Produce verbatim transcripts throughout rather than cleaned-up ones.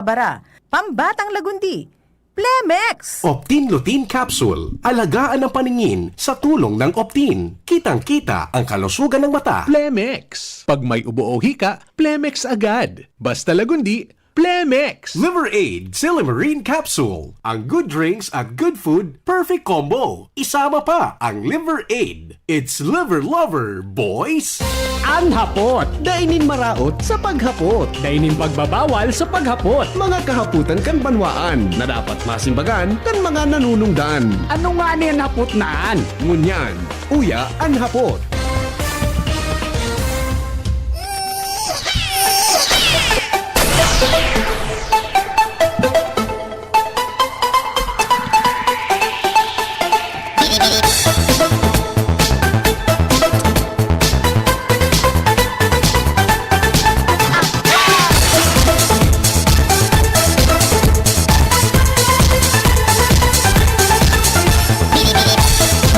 Bara, pambatang lagundi, Plemex! Optin Lutein Capsule. Alagaan ang paningin sa tulong ng Optin. Kitang-kita ang kalusugan ng mata. Plemex. Pag may ubo o hika, Plemex agad. Basta lagundi, Plemex! Liver Aid Silymarin Capsule. Ang good drinks at good food, perfect combo. Isama pa ang Liver Aid. It's Liver Lover, boys! An hapot, dai nin maraot sa paghapot. Dai nin pagbabawal sa paghapot. Mga kahapotan kan banwaan na dapat masimbagan kan mga nanunungdan. Ano ngani an hapot na an? Ngunyan, uya an hapot.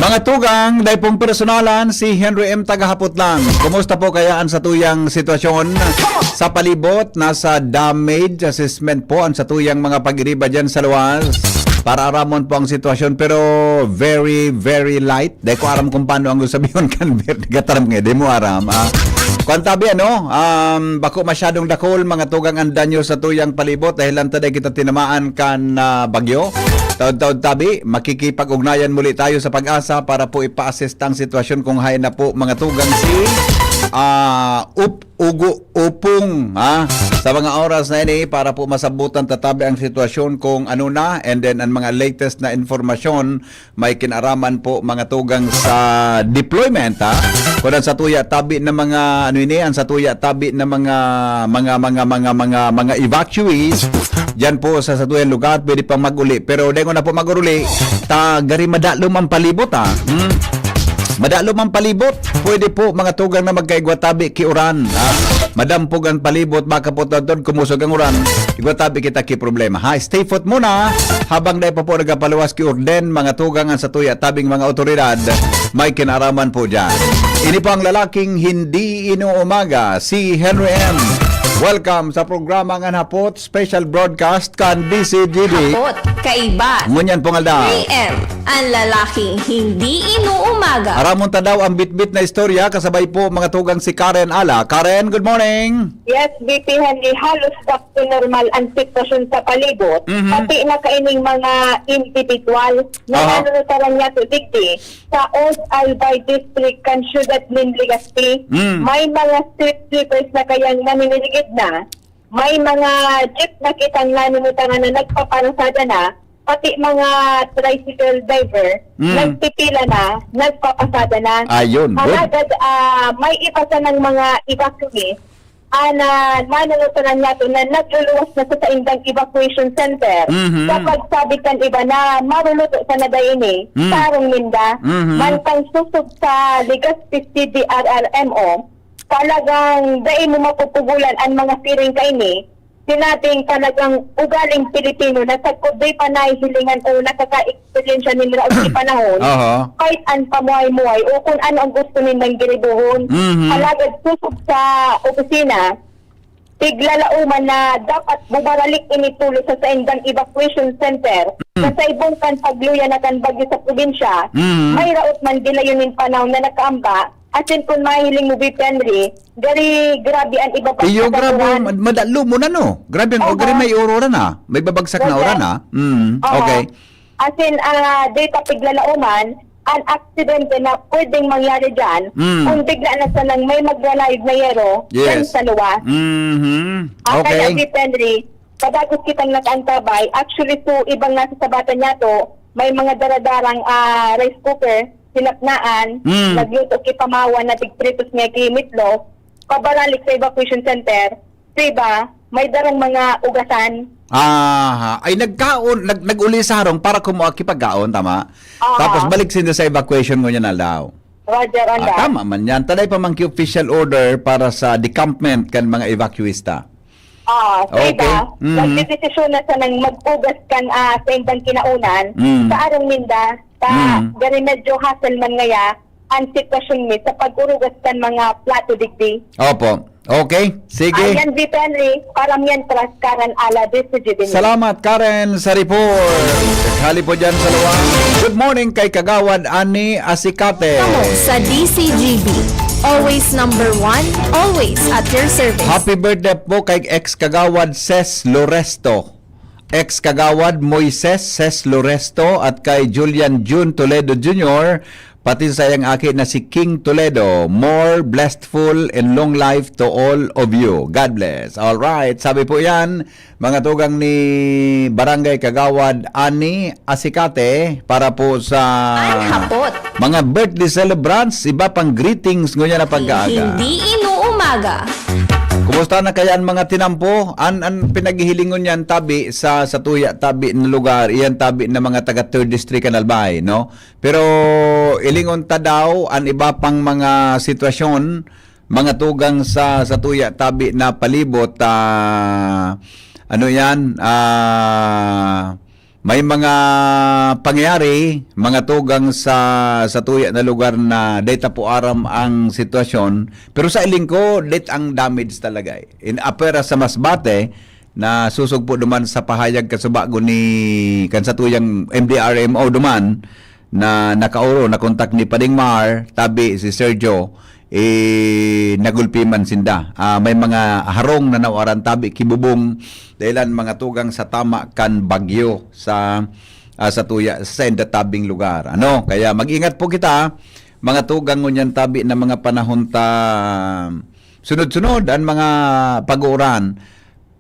Mga tugang, dai pong personalan, si Henry M. Tagahapot lang. Kumusta po kaya ang satuyang sitwasyon sa palibot? Nasa damage assessment po ang satuyang mga pag-iriba dyan sa luwas. Para aramon po ang sitwasyon, pero very, very light. Dai ko aram kung paano ang sabihon kan very, gataram nga, di mo aram, ah. Kwan tabi, ano, um, bako masyadong dakul, mga tugang, ang danyo sa tuyang palibot dahil lang taday kita tinamaan kan, ah, bagyo. Taod-taod tabi, makikipag-ugnayan muli tayo sa PAGASA para po ipa-assess ang sitwasyon kung hain na po, mga tugang, si, ah, Up-, Ugo Upong, ha? Sa mga oras na ini, para po masabutan tatabi ang sitwasyon kung ano na, and then ang mga latest na informasyon may kinaraman po, mga tugang, sa deployment, ha? Kung ang satuya tabi na mga, ano ini, ang satuya tabi na mga, mga, mga, mga, mga, mga evacuees, diyan po sa satuyang lugar, pwede pang mag-uli. Pero dengon na po mag-uli, ta gari madalom ang palibot, ha? Hmm? Madalom ang palibot. Pwede po, mga tugang, na magkaigwa tabi ki uran, ha? Madampog ang palibot, baka po tadtod kumusog ang uran. Igwa tabi kita ki problema, ha? Stay put muna habang dai pa po nagapaluwas ki Orden, mga tugang, ang satuya tabing mga otoridad. May kinaraman po dyan. Ini po ang lalaking hindi inuumaga, si Henry M. Welcome sa programa Ngan Hapot, special broadcast kan D C G B. Hapot, kaiba. Ngunyan pong aldaw. Three M, ang lalaking hindi inuumaga. Aramon ta daw ang bitbit na istorya, kasabay po, mga tugang, si Karen Ala. Karen, good morning. Yes, B P Henry, halos back to normal ang sitwasyon sa palibot, Mhm. pati na kaining mga individual na Aha. nanunutaran niya to digdi sa Old Albay District kan siyudad nin Legazpi. Mm. May mga street sweepers na kayang naninirigid na, may mga jeep na kitang nanunutaran na nagpaparasada na, pati mga tricycle driver, Mm. nagpipila na, nagpapasada na. Ayun, good. Alagad, ah, may iba sanang mga evacuees, ah, na nanunguturan niya to na nagluluwas na sa saindang evacuation center. Mhm. Sa pagsabi kan iba na maruluto sana dai ini, Mm. sa arong ninda, Mhm. mantang susog sa Legazpi C D R R M O, talagang dai mo mapupugulan an mga siring kaini, sinabing talagang ugaling Pilipino na sagkod di pa nahihilingan o nakaka-eksperyensya nin raot ki panahon, Aha. kahit an pamuhay-muhay o kung ano ang gusto nindang giribohon. Mhm. Alagad susog sa opisina, piglalauman na dapat bubaralik ini tulos sa saindang evacuation center Mm. na sa ibong kan pagluya na kan bagyo sa probinsya, Mhm. may raot man gilayon nin panahon na nakaamba, asin kun mahiling mo, Bip Henry, gari grabe an ibabagsak Iyo, na grabe, uran. mad-, madalo mo na, no? Grabe ang Oho. gari may ururan, ah. May babagsak na Grabe. uran, ah. Mm, Oho. okay. Asin, ah, data piglalauman, an aksidente na pwedeng mangyari dyan, Mm. kung bigla na sanang may magralayog na yero Yes. dyan sa luwas. Mhm. Ah, kaya, Okay. Bip Henry, padagos kitang nakaantabay. Actually, so, ibang nasa sabatan niya to, may mga daradarang, ah, rice cooker, sinapnaan, Mm. nagluto ki pamawan na tigpritos niya ki meatloaf, pabaralik sa evacuation center, sa iba, may darang mga ugasan. Aha. Ay, nagkaon, nag-, nag-uli sa harong para kumuha ki pagkaon, tama? Aha. Tapos balik sinda sa evacuation ngunyan aldaw. Roger, Ah, anda. tama man yan. Taday pa man ki official order para sa decampment kan mga evacuista. Ah, sa Okay. iba, Mhm. nagdedesisyon na sanang mag-ugas kan, ah, sa indang kinaunan, Mm. sa arong ninda, ta Mm. gari medyo hassle man ngaya an sitwasyon mi sa pag-urugas kan mga plato digdi. Opo. Okay, sige. Ayan, V P Henry, para mientras, Karen Ala, District Juvenil. Salamat, Karen, sa report. Hali po dyan sa luwang. Good morning kay Kagawad Annie Asikate. Kamo sa D C G B. Always number one, always at your service. Happy birthday po kay ex-Kagawad Ses Loresto. Ex-Kagawad Moises Ses Loresto at kay Julian Jun Toledo Junior, pati sa iyang aki na si King Toledo. More blessedful and long life to all of you. God bless. All right, sabi po yan, mga tugang ni Barangay Kagawad Ani Asikate para po sa Ang hapot. Mga birthday celebrants, iba pang greetings ngunyan na pagkaaga. Hindi inuumaga. Kumusta na kaya ang mga tinampo? An, an pinaghihilingon niyan tabi sa, sa tuya tabi na lugar, iyan tabi na mga taga third District kan Albay, no? Pero ilingon ta daw an iba pang mga sitwasyon, mga tugang sa, sa tuya tabi na palibot, ah, ano yan, ah, may mga pangyayari, mga tugang sa, sa tuya na lugar na data po aram ang sitwasyon. Pero sa iling ko, det ang damage talaga eh. In apera sa Masbate, na susog po duman sa pahayag kasubago ni kan sa tuyang M D R M O duman na nakaoro, nakontak ni Pading Mar, tabi si Sergio, eh, nagulpi man sinda. Ah, may mga harong na nawaran tabi, kibubong, dahilan mga tugang sa tama kan bagyo sa, ah, sa tuya, sa inda tabing lugar. Ano? Kaya mag-ingat po kita, mga tugang ngunyan tabi na mga panahon ta sunod-sunod ang mga pag-uuran.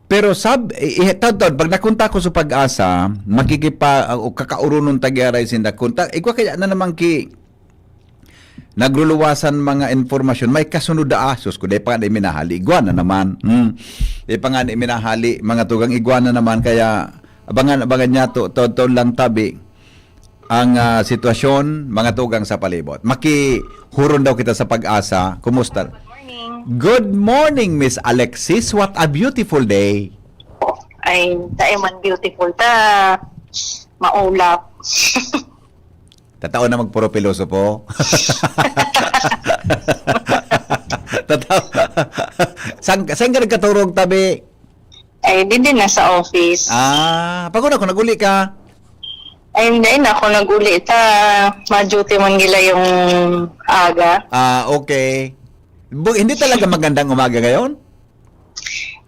Pero sab-, i-, i-, taon-taon, pag nakunta ko sa Pag-asa, makikipa-, o kakaurunon ta gyaray sinda. Kunta, igwa kaya na naman ki-, nagruluwasan mga impormasyon. May kasunod da, ah, sus ko, dai pa nga na iminahali. Igwa na naman. Hmm. Dai pa nga na iminahali, mga tugang igwa na naman. Kaya, abangan, abangan niya to, taon-taon lang tabi. Ang, ah, sitwasyon, mga tugang sa palibot. Makihuron daw kita sa Pag-asa. Kumusta? Good morning. Good morning, Miss Alexis. What a beautiful day. Ay, dai man beautiful ta. Maulap. Tatao na magpuro pilosopo. Tatao. Saan, saan ka nagkaturog, tabi? Ay, di din nasa office. Ah, pag una ko, nag-uli ka? Ay, hindi na ako nag-uli ta. Ma-duty man gila yung aga. Ah, okay. Bu-, hindi talaga magandang umaga ngayon?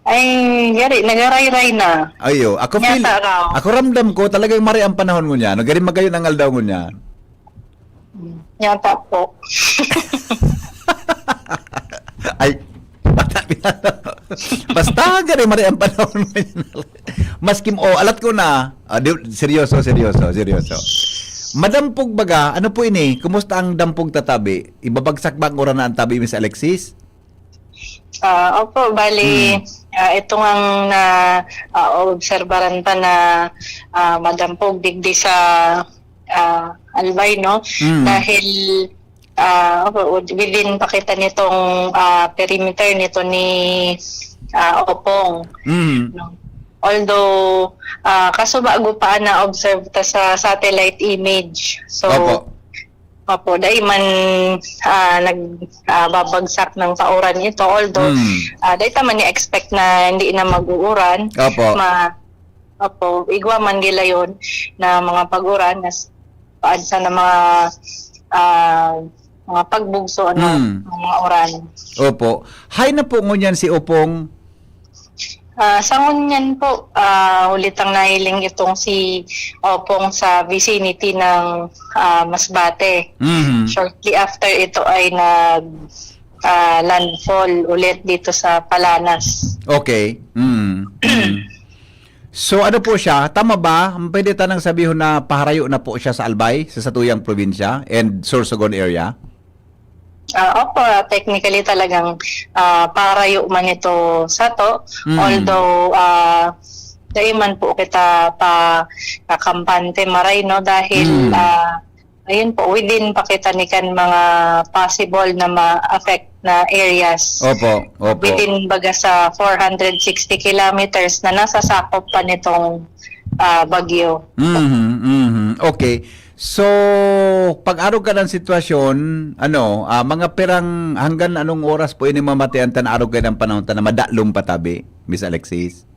Ay, gari, nagarayray na. Ayo, ako feel, Nyata raw. Ako ramdam ko, talagang mari ang panahon ngunyan. Gari magayon ang aldaw ngunyan. Nyata po. Ay, bata pinano. Basta gari mari ang panahon ngunyan. Maski mo, oh, alat ko na. Ah, di, seryoso, seryoso, seryoso. Madampog baga, ano po ini? Kumusta ang dampog tatabi? Ibabagsak ba ang uran na ang tabi, Miss Alexis? Ah, opo, bali, Hmm. ah, ito ngang na, ah, obserbaran pa na, ah, madampog digdi sa, ah, Albay, no? Hmm. Dahil, ah, opo, within pa kita nitong, ah, perimeter nito ni, ah, Opong, Hmm. no? Although, ah, kasubago pa na-observe ta sa satellite image. So, Opo. Opo, dai man, ah, nag, ah, babagsak ng pauran ito. Although, Hmm. ah, dai ta man i-expect na hindi na mag-uuran. Opo. Ma-, opo, igwa man gila yun na mga pag-uran, nas-, paansa na mga, ah, mga pagbugso, ano, Hmm. mga uran. Opo. Hay na po ngunyan si Opong. Ah, sa ngunyan po, ah, huli tang nahiling itong si Opong sa vicinity ng, ah, Masbate. Mhm. Shortly after ito ay nag, ah, landfall ulit dito sa Palanas. Okay. Mm. Mm. So, ano po siya? Tama ba? Pwede tanang sabihon na paharayo na po siya sa Albay, sa satuyang probinsya and Sorsogon area? Ah, opo, technically talagang, ah, parayo man ito sato. Mm. Although, ah, dai man po kita pa kakampante maray, no? Dahil, Mm. ah, ayun po, within pa kita ni kan mga possible na ma-affect na areas. Opo, opo. Within baga sa four hundred sixty kilometers na nasasakop pa nitong, ah, bagyo. Mhm, mhm. Okay. So, pag-arog ka ng sitwasyon, ano, ah, mga pirang, hanggang anong oras po ini mamatian ta na arog ka ng panahon ta na madalom pa tabi, Miss Alexis?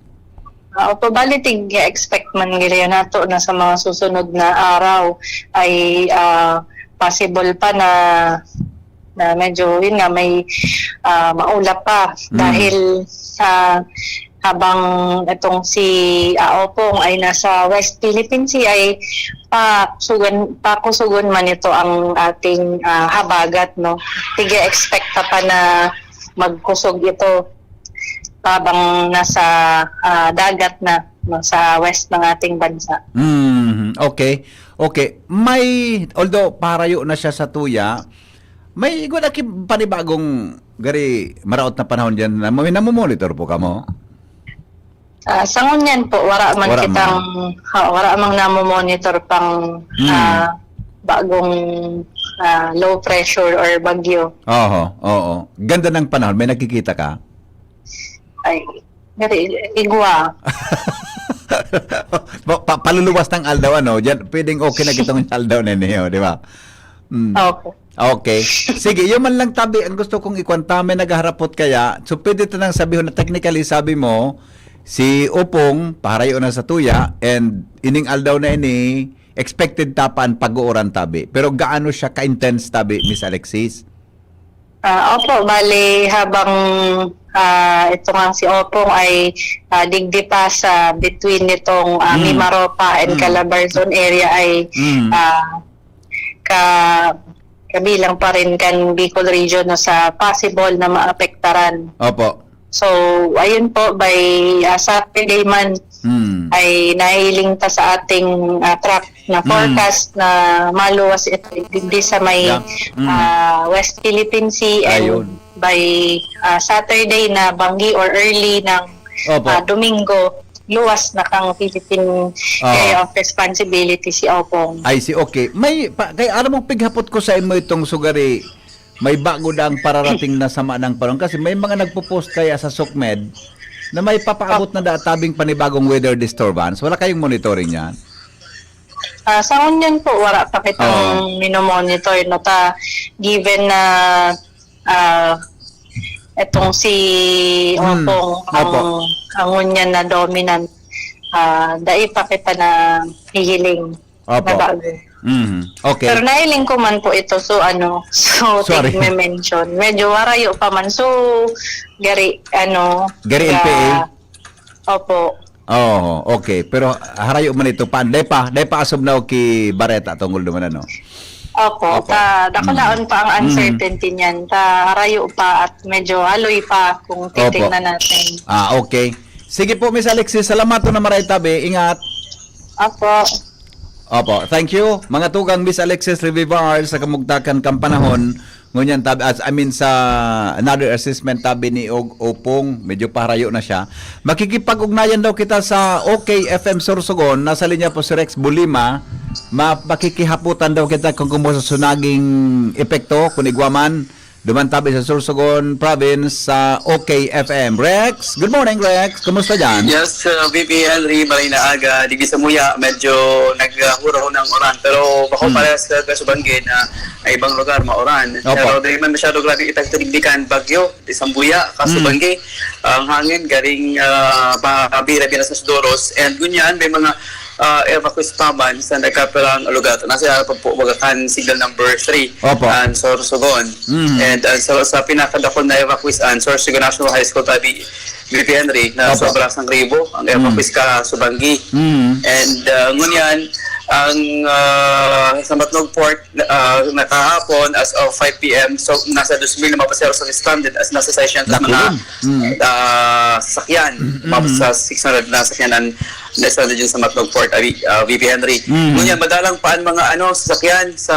Ah, opo, bali tig-expect man girayon nato na sa mga susunod na araw ay, ah, possible pa na, na medyo, yun nga, may, ah, maulap pa. Mm. Dahil sa, habang itong si Aopong ay nasa West Philippine Sea, ay pakusugan, pakusugon man ito ang ating, ah, habagat, no? Tig-expect pa na magkusog ito habang nasa, ah, dagat na, no, sa west ng ating bansa. Mm, okay. Okay. May, although parayo na siya sa tuya, may igwa na ki-, panibagong gari maraot na panahon diyan na may namomonitor po kamo? Ah, sa ngunyan po, wala man Wala kitang, ha, wala mang namomonitor pang, Hmm. ah, bagong, ah, low pressure or bagyo. Oo, oo. Ganda ng panahon. May nakikita ka? Ay, very igwa. Pa- pa- paluluwas ng aldaw, ano? Diyan, pwedeng okay na kitong aldaw na niyo, di ba? Mm. Opo. Okay. Sige, yun man lang tabi ang gusto kong ikwanta. May naghaharapot kaya. So, pwede ta nang sabihon na technically, sabi mo, si Opong, paharayo na sa tuya, and ining aldaw na ini, expected ta pa ang pag-uuran tabi. Pero gaano siya ka-intense tabi, Miss Alexis? Ah, opo, bali habang, ah, ito nga si Opong ay, ah, digdi pa sa between nitong, ah, Mm. Mimaropa and Mm. Calabarzon area ay, Mm. ah, ka-, kabilang pa rin kan Bicol Region, no, sa possible na maapektaran. Opo. So, ayun po, by, ah, Saturday man Mm. ay nahiling ta sa ating, ah, track na Mm. forecast na maluwas ito digdi sa may, Yeah. Mm. ah, West Philippine Sea, and Ayun. by, ah, Saturday na banggi or early ng, Opo. ah, Domingo, luwas na kang Philippine Ah. Area of Responsibility si Opong. I see, okay. May, pa, kay aram mo, pighapot ko sa imo itong sugari, may bago daang pararating na sama ng panahon. Kasi may mga nagpo-post kaya sa SOCMED na may papaabot na da tabing panibagong weather disturbance. Wala kayong monitoring yan? Ah, sa ngunyan po, wala pa kitang Oo. minomonitor, no, ta, given na, ah, itong si Hmm. Opong ang, Opo. ang ngunyan na dominant, ah, dai pa kita na hihiling na Opo. bago. Mhm. Okay. Pero nahiling ko man po ito, so ano, so Sorry. tig-mention. Medyo warayo pa man, so gari, ano, Gari ah, L P A? Opo. Oo, okay. Pero harayo man ito pa. Dai pa, dai pa asob na ki Bareta tungkol naman, ano? Opo, Opo. ta, dakulaon Mm. pa ang Mm. uncertainty niyan. Ta, harayo pa at medyo haloy pa kung Opo. titingnan natin. Ah, okay. Sige po, Miss Alexis. Salamat na maray tabi. Ingat. Opo. Opo, thank you. Mga tugang, Miss Alexis Revivar sa kamugtakan kan panahon. Ngunyan, tab-, as, I mean, sa another assessment, tabi ni Og Opong, medyo paharayo na siya. Makikipag-ugnayan daw kita sa OK F M Sorsogon. Nasa linya po si Rex Bulima. Ma-, makikihaputan daw kita kung kumusta sa sunaging epekto, kung igwa man. Duman tabi sa Sorsogon Province sa OK F M. Rex, good morning, Rex. Kumusta dyan? Yes, uh, V P Henry, maray na aga. Digdi sa Muya, medyo naghurahon ang uran. Pero bako Hmm. parehas sa Gasubangge na ay ibang lugar, mauran. Opo. Pero di man masyado grabe ipagtinigdikan, bagyo, di sa Muya, Gasubangge. Ang hangin, garing uh, Birabinas sa Doros. And ngunyan, may mga uh, evacuees pa man sa nagkapirang lugar. Nasa pa po, Bagacan, signal number three. Opo. And Sorsogon. Mhm. And uh, sa, sa pinakadakol na evacuees, and Sorsogon National High School, tabi, V P Henry, na Opo. sobra sang ribo ang Mm. evacuees ka Subanggi. Mm. And uh, ngunyan, ang uh, sa Matnog Port, uh, nakahapon, as of five p.m., so nasa dos mil na mga pasahero sa stranded, as nasa session sa Dako mga yun. Mm. uh, sasakyan. Mm. Umabot sa six hundred na sasakyan ang na-stranded dyan sa Matnog Port, abi, uh, V P Henry. Mm. Ngunyan, madalang pa ang mga ano, sasakyan sa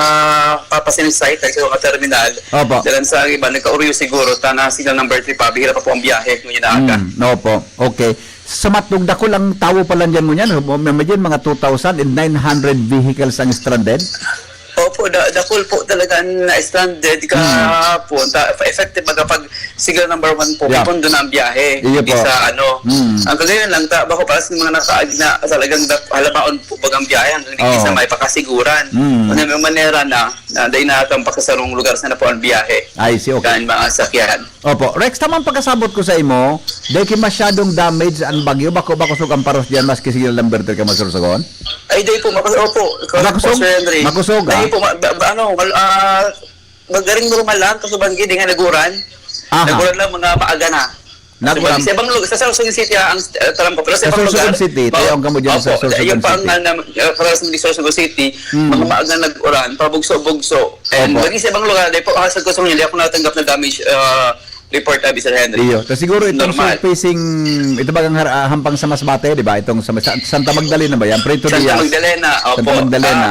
papasahero site, sa mga terminal. Opo. Dalan sa iba, nagkauryo siguro, ta na signal number three pa, bihira pa po ang biyahe ngunyan na aga. Mm, opo. Okay. Sa Matnog, dakul ang tawo pa lang dyan ngunyan. Imagine, mga two thousand and nine hundred vehicles ang stranded. Opo, da, dakul po talaga ang na-stranded kahapon. Ta, effective baga pag signal number one po, Yeah. pondo na ang biyahe. Iyo Hindi po. sa ano. Mm. Ang kagayon lang, ta, bako para sa mga nakaag na talagang dak, halabaon po bagang biyahe hanggang dito Oo. sa may pakasiguran. Mm. Ano may manera na, na dahil na itong pakasarong lugar sana po ang biyahe. I see, okay. Kan mga sakyan. Opo. Rex, tamang pagkasabot ko sa imo, dai ki masyadong damage ang bagyo, bako ba kusog ang paros diyan, maski signal number three ka masursugon? Ay, dai po, makus opo. Correct po, Makusog? Sir Henry. Makusog, ah? Dai po, ma, ba, ba, ano, mal, ah, magaling normal lang, kaso banggi, di nga naguran. Aha. Naguran lang mga maaga na. Naguran. Sa ibang lugar, sa Sorsogon City, ah, ang uh, taram ko, pero sa Sa ibang Sorsogon lugar, City, ito opo, yung kamo dyan sa opo, Sorsogon yun pa ang, City. ah, na, uh, para sa mga Sorsogon City, Hmm. mga maaga nag-uran, pabugso-bugso. And Opo. maging sa ibang lugar, dai po, ah, sa Sorsogon, hindi ako natanggap na damage, ah, report, abi, Sir Henry. Iyo. Ta siguro itong Normal. surfacing, ito bagang har, ah, hampang sa Masbate, di ba? Itong sa, sa Santa Magdalena ba yan? Prieto Santa Diaz. Magdalena, opo. Santa Magdalena.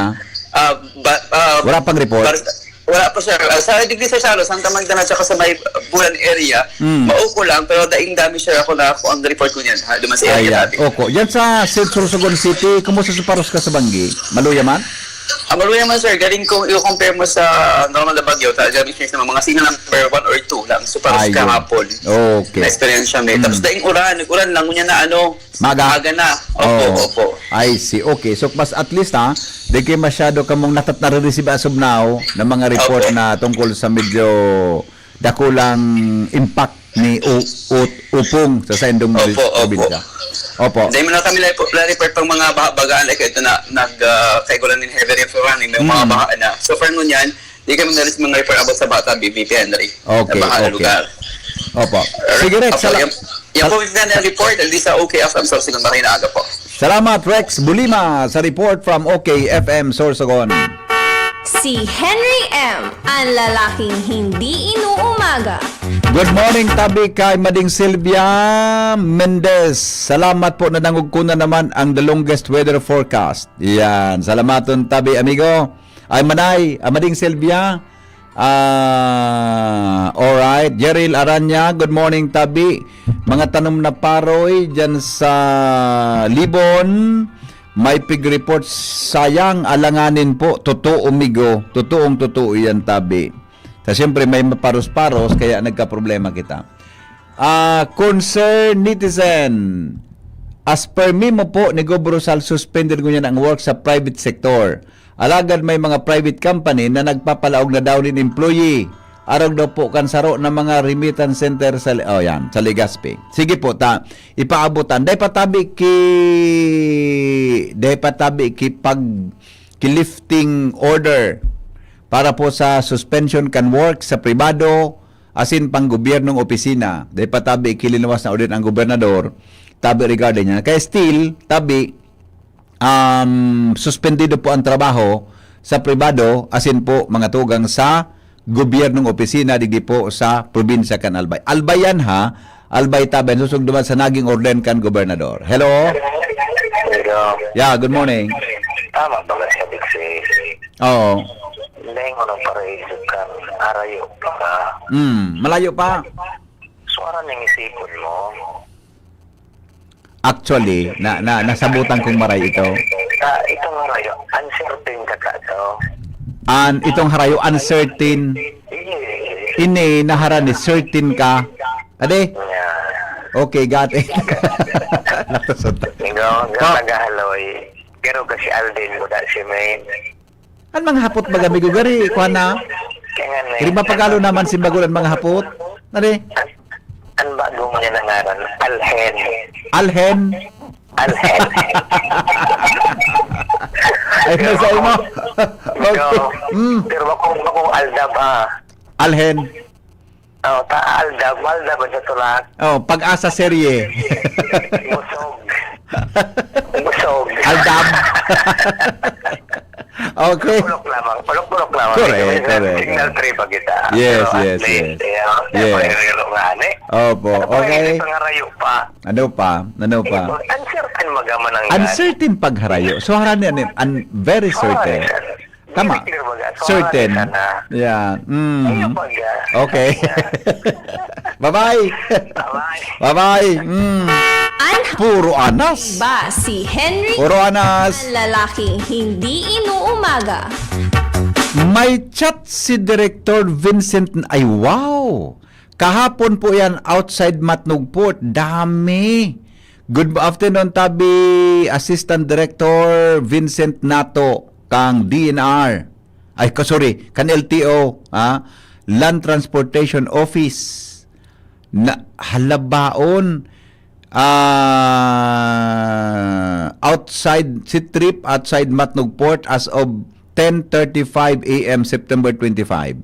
Ah, ah, ba, ah, Wala pang report? bar-, wala pa, sir. Ah, sa Digdi, Sir Salo, Santa Magdalena, tsaka sa may Bulan area, Mm. mauko lang, pero daing dami, sir, ako na ako ang report ko niyan. Ha, duman sa area Ayan. natin. Opo. Yan sa Sur-, Sorsogon City, kumusta sa paros ka sa banggi? Maluya man? Ang maluya man, sir, galing kung i-compare mo sa normal na bagyo, talaga, which is naman mga signal number one or two lang. So, paros Ayun. kahapon. Okay. Na-experience siya, may. Mm. Tapos daing uran, nag-uran lang, ngunyan na ano, Maga? maaga na. Opo, Oo. opo. I see. Okay. So, mas at least ha, di kayo masyado kamong natat nare-receive as of now ng mga report Opo. na tungkol sa medyo dakulang impact ni U-, U-, Upong sa saindong Opo, opo. probinsya. Opo. Dahil mo na kami lang po, lang report pang mga baha-bagaan, like ito na, nag, ah, kaigulan ng heavy rain for running, may mga Mm. baha na. So far ngunyan, di kami naris mga report about sa bata, B V P Henry. Okay, Na baha na okay. Opo. Sige, Rex. Opo, sala- yan, yan po yung report, at least sa O K F M, sa Sorsogon, maray na aga po. Salamat, Rex Bulima, sa report from O K F M Sorsogon. Si Henry M, ang lalaking hindi inuumaga. Good morning, tabi kay Mading Sylvia Mendez. Salamat po, nadangog ko na naman ang the longest weather forecast. Yan, salamaton, tabi, amigo. Ay, manay, ah, Mading Sylvia. Ah, alright. Jeril Aranya, good morning, tabi. Mga tanom na paroy dyan sa Libon. May pig report, sayang, alanganin po. Totoo, migo. Totoong totoo yan, tabi. Sa siyempre, may maparos-paros, kaya nagkaproblema kita. Ah, concern netizen. As per memo po ni Gob Rosal, suspended ngunyan ang work sa private sector. Alagad may mga private company na nagpapalaog na daw nin employee. Arog daw po kan saro na mga remittance center sa, oh, yan, sa Legazpi. Sige po, ta, ipaabutan. Dai pa tabi ki, dai pa tabi ki pag, ki lifting order para po sa suspension kan work sa pribado, asin pang gobyernong opisina. Dai pa tabi ki linuwas na order ang gobernador, tabi regarding niya. Kaya still, tabi, um, suspendido po ang trabaho sa pribado, asin po mga tugang sa gobyernong opisina digdi po sa probinsya kan Albay. Albay yan ha, Albay tabi, susugduman sa naging order kan gobernador. Hello? Pero, Yeah, good morning. Tama ba nga sabi si Oo. Lengo ng Paraíso ka, arayo pa ka. Mm, malayo pa. So, aram yung isipon mo. Actually, na, na nasabutan kong maray ito. Sa itong arayo, uncertain ka ka to. An itong harayo uncertain, Hindi. ini naharan ni certain ka. Ade? Yeah. Okay, got it. Nakusot. Ikaw, Pa- ang tagahaloy. Pero kasi Alden mo da si Main. An mga hapot baga, amigo, gari, kuha na. Kaya nga na. Gari mapagalo naman si Bagol ang mga hapot. Nari? Ang bago mo niya nangaran, Alhen. Alhen. Alhen. Ay, nasa imo. Ikaw, Mm. pero bakong, bakong Aldab ha. Alhen. Oh, ta Aldab, Aldab sa tulak. Oh, Pag-asa serye. Busog. Busog. Aldab. Okay. Ulok lamang. Ulok-ulok lamang. Correct, May correct. Signal three pa kita. Yes, Pero at yes, least, yes. eh, oh, Yes. may nga, eh. Opo, Ano pa, okay. Hindi pa nga rayo pa. Ano pa? Ano pa? Ang certain magaman ang Uncertain pagharayo. So, harani ano yun? Un-, very certain. Tama. Clear baga. So, Certain. harani ka na. Yeah. Mm. Ayun baga. Okay. Bye-bye. Bye-bye. Bye-bye. Mm. An Puro anas. Ba si Henry Puro anas. Ang lalaking hindi inuumaga. May chat si Director Vincent. Ay, wow! Kahapon po yan, outside Matnog Port. Dami. Good afternoon, tabi, Assistant Director Vincent Nato, kang D N R. Ay, ka, sorry, kan L T O, ha? Land Transportation Office. Na, halabaon, ah, outside, si trip outside Matnog Port as of ten thirty-five A M, September twenty-five.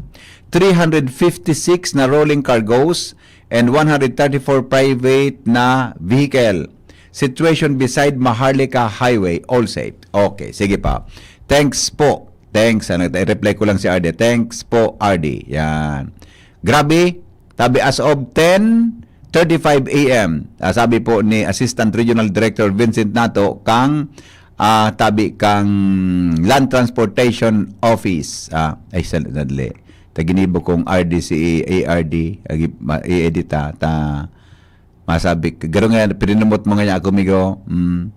Three hundred fifty-six na rolling cargoes and one hundred thirty-four private na vehicle. Situation beside Maharlika Highway, all safe. Okay, sige pa. Thanks po. Thanks. Ano, i-reply ko lang si R D. Thanks po, R D. Yan. Grabe. Tabi, as of ten thirty-five A M, ah, sabi po ni Assistant Regional Director Vincent Nato, kang, ah, tabi, kang Land Transportation Office. Ah, ay, sal-, sadali. Taginibo kong R D C A R D, agi-, ma-, i-edit, ah, ta, masabi, garo nga, pinunumot mo nga niya ako, migo. Mm.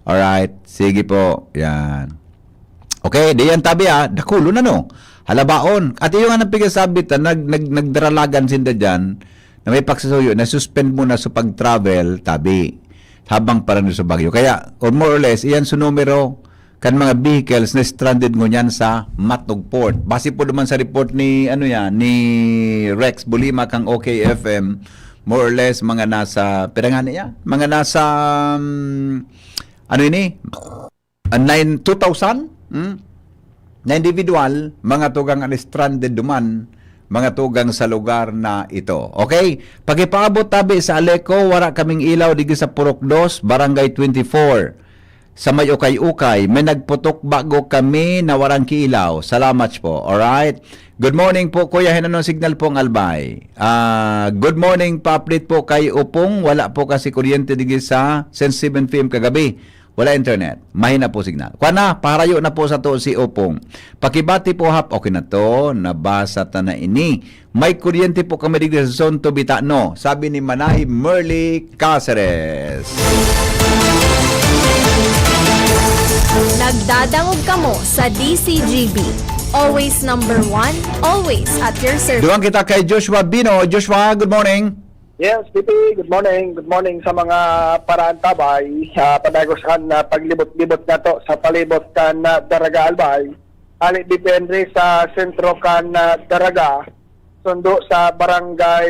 Alright, sige po. Yan. Okay, di yan tabi, ah. Dakulo na, no? Halabaon. At iyo nga nagpigasabi ta, nag-, nag-, nagdaralagan sinda dyan, na may pagsasuyo, na suspend muna sa pag-travel, tabi. Habang pa rin sa bagyo. Kaya, or more or less, iyan sa numero, kan mga vehicles na stranded ngunyan sa Matnog Port. Base po naman sa report ni, ano yan, ni Rex Bulima kang O K F M, more or less, mga nasa, pira nga niya? Mga nasa, um, ano ini? Ah, nine, two thousand? Hmm? Na individual, mga tugang an stranded duman, mga tugang sa lugar na ito. Okay? Pakipaabot tabi sa Aleco, wara kaming ilaw digdi sa Purok Dos, Barangay twenty-four. Sa may ukay-ukay, may nagputok bago kami na warang kiilaw. Salamat po. Alright? Good morning po, Kuya. Hinanong signal po ang Albay. Ah, good morning, pa-update po kay Upong. Wala po kasi kuryente digdi sa since seven P M kagabi. Wala internet. Mahina po signal. Kuha na, paharayo na po sa to si Upong. Pakibati po, hap. Okay na to. Nabasa ta na ini. May kuryente po kami digdi sa Zone two Bitano, sabi ni Manay Merly Caceres. Nagdadangog kamo sa D C G B. Always number one, always at your service. Duwang kita kay Joshua Bino. Joshua, good morning. Yes, P P, good morning. Good morning sa mga paraantabay. Uh, padagosan na paglibot-libot na to sa palibot kan uh, Daraga Albay. Ali, P P Henry, sa sentro kan uh, Daraga, sundo sa barangay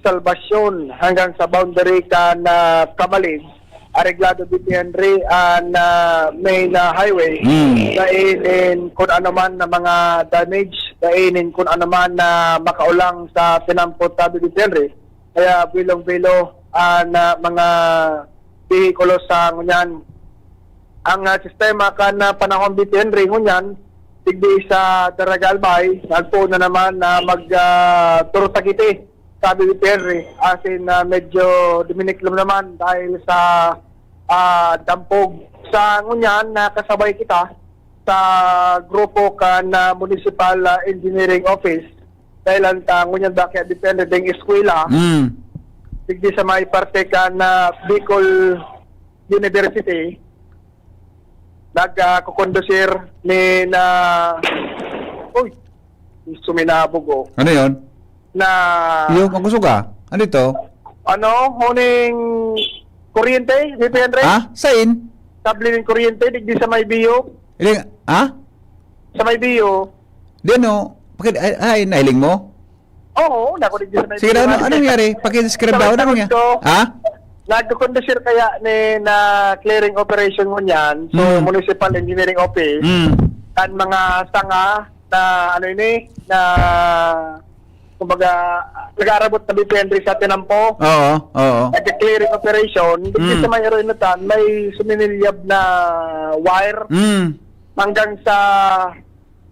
Salvacion hanggang sa boundary kan uh, Camalig. Areglado, P P Henry, an uh, main uh, highway. Mm. Kainin kung ano man na mga damage, kainin kung ano man na makaulang sa tinampot, sabi, P P Henry. Kaya bilong-bilo an uh, mga behikulo sa ngunyan. Ang uh, sistema kan uh, panahon, P P Henry, ngunyan, digdi sa Daraga Albay, nagpoon na naman na mag uh, turutagiti, sabi, P P Henry. As in, uh, medyo duminiklom naman dahil sa uh, dampog. Sa ngunyan, nakasabay kita sa grupo kan uh, Municipal uh, Engineering Office. Dahil ang uh, ngunyan ba kaya depende ding eskwela, Mm. digdi sa may parte kan uh, Bicol University, nagkukondusir ni na, uy, suminabog, oh, Ano yon? na, Iyo, makusog ah. Ano ito? Ano, huning kuryente, P P Henry? Ha? Sain? Kable ning kuryente, digdi sa may biyo. Iling, ha? Sa may biyo. Di ano? Pakit, ay, ay, nahiling mo? Oo, nako, digdi sa may Sige biyo. na, ano, ano nangyari? Pakidescribe daw, ano nangyari? Ha? Nagkukondusir kaya ni na clearing operation ngunyan, so Hmm. Municipal Engineering Office, Hmm. kan mga sanga na ano ini, na kumbaga nag-aarabot na depende sa tinampo. Oo, oo. Nag-clearing operation, digdi Hmm. sa may Aeroinatan, may suminilyab na wire Hmm. hanggang sa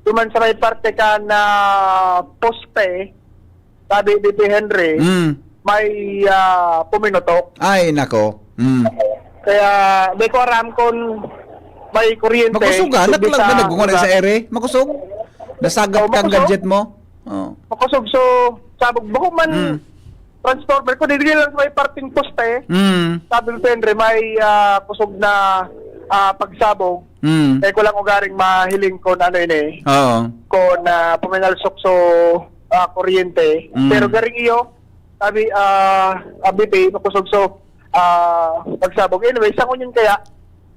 duman sa may parte kan poste, sabi ni P Henry, Hmm. may ah, puminutok. Ay, nako. Hmm. Kaya di ko aram kung may kuryente. Makusog ah. Kundi Nagkulang sa na nagkukuha ulan. Sa ere. Makusog. Nasagap Oh, kang makusog. Gadget mo. Oh. Makusog. So, sabog. Bako man, Hmm. transformer ko, dili lang sa may parting poste. Hmm. Sabi ni Henry, may ah, kusog na ah, pagsabog. Mm. Kaya ko lang ugaring mahiling kung ano ini, Oo. kung, ah, puminalsok so, ah, kuryente. Mm. Pero garing iyo, sabi, ah, ah, B P, makusog so, ah, pagsabog. Anyway, sa ngunyan kaya,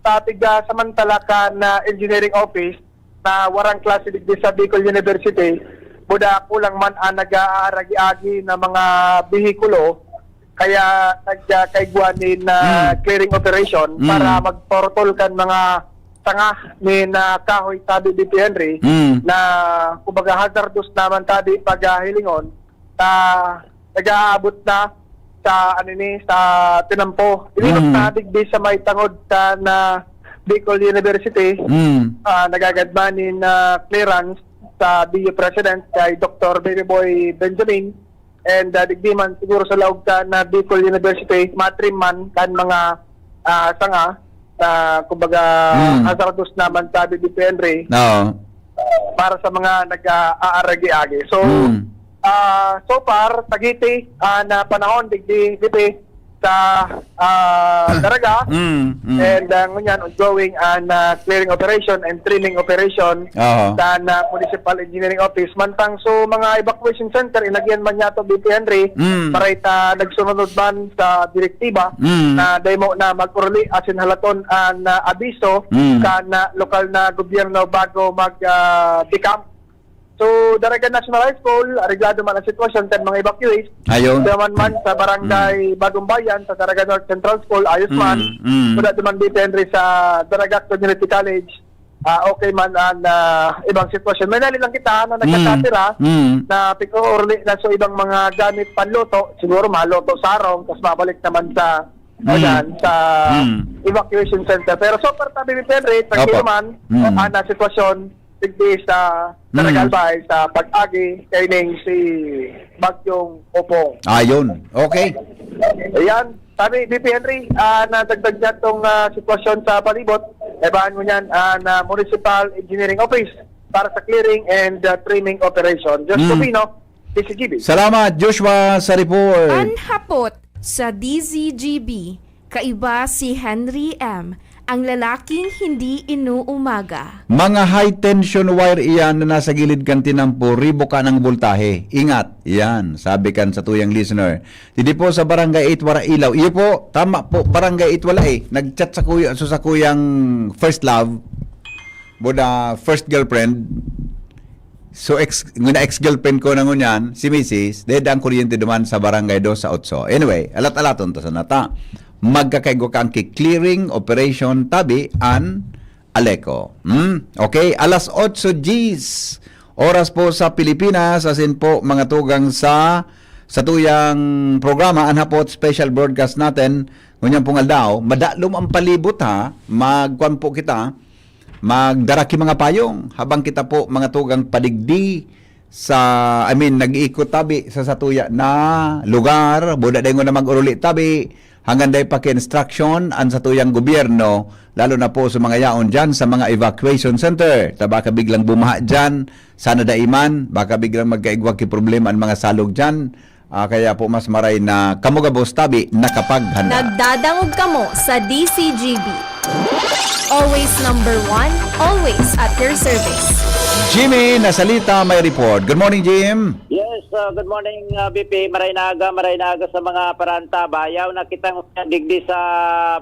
sa tiga samantala kan, ah, engineering office na warang klase digdi sa Bicol University, buda kulang man ang nag-aaragi-agi na mga behikulo, kaya nagkaigwa nin, ah, Mm. clearing operation Mm. para magportol kan mga sanga nin, ah, kahoy, sabi ni Henry, Mm. na kumbaga hazardous naman sabi paghilingon, na nag-aabot na sa, ano ni, sa tinampo. Ilinok Mm. na digdi sa may tangod sa na Bicol University, Mm. ah, nagagad man nin, ah, clearance sa B U President kay Doktor Baby Boy Benjamin. And, ah, digdi man siguro sa laog sa na Bicol University, matrim man kan mga, ah, sanga na, kumbaga, Mm. hazardous naman sabi ni Henry Oo. para sa mga nag-aaragi-agi. So, Mm. ah, so far, sagiti, ah, na panahon, digdi, digdi sa, ah, Daraga. Mm, mm. And, ah, ngunyan, ongoing an, ah, clearing operation and trimming operation Aha. sa, ah, Municipal Engineering Office. Mantang so mga evacuation center, inagyan man niya to, B P Henry, Mm. maray ta nagsunod man sa direktiba Mm. na dai mo na mag-uruli asin halaton an, ah, abiso Mm. sa, ah, lokal na gobyerno bago mag, ah, decamp. So, Daraga National High School, areglado man ang sitwasyon kan mga evacuees. Ayun. Duman man sa barangay Mm. Bagong Bayan, sa Daraga North Central School, ayos man. Mm, mm. Wala duman dito, Henry, sa Daraga Community College. Ah, okay man ang, ah, ibang sitwasyon. May nali lang kita, ano, Mm. nagkasapira Mm. na pag-uuruli na sa ibang mga gamit panluto, siguro maluto sarong, tas mabalik naman sa, Mm. ayan, sa Mm. evacuation center. Pero so far, sabi ni Henry, tranquilo Opo. man Mm. ang, ah, sitwasyon, digdi sa Mm. Daraga Albay, sa pag-agi kaining si Bagyong Opong. Ayun. Okay. Ayan. Sabi, B P Henry, ah, nadagdag niya tong, ah, sitwasyon sa palibot. Ebahan mo niyan, ah, na Municipal Engineering Office para sa clearing and, ah, trimming operation. Josh Mm. Covino, D Z G B. Salamat, Joshua, sa report. An hapot sa D Z G B, kaiba si Henry M, ang lalaking hindi inuumaga. Mga high tension wire iyan na nasa gilid kan tinampo, ribo ka ng voltahe. Ingat, yan, sabi kan satuyang listener. Didi po sa Barangay eight wala ilaw. Iyo po, tama po, Barangay eight wala eh. Nag-chat sa kuya, so sa kuyang first love, boda first girlfriend. So ex, nguna ex-girlfriend ko na ngunyan, si misis, dahil ang kuryente duman sa Barangay dos sa otso. Anyway, alat-alaton ta sa nata. Magkakaigwa ka ang ki-clearing operation tabi an Aleco. Hmm? Okay, alas otso diyes oras po sa Pilipinas, asin po mga tugang sa satuyang programa, an Hapot special broadcast natin, ngunyan pong aldaw, madalom ang palibot ha, magkuan po kita, magdara ki mga payong, habang kita po mga tugang padigdi sa, I mean, nag-iikot tabi sa satuya na lugar, buda dai nguna mag-uruli tabi, hanggang dai pa ki-instruction an satuyang gobyerno, lalo na po sa mga yaon dyan sa mga evacuation center. Ta baka biglang bumaha dyan, sana dai man, baka biglang magkaigwa ki problema an mga salog dyan. Ah, kaya po mas maray na kamo gabos tabi nakapaghanda. Nagdadangog kamo sa D C G B. Always number one, always at your service. Jimmy Nasalita may report. Good morning, Jim. Yes, uh, good morning, uh, B P. Maray na aga, maray na aga sa mga paranta. Bayaw na kitang digdi sa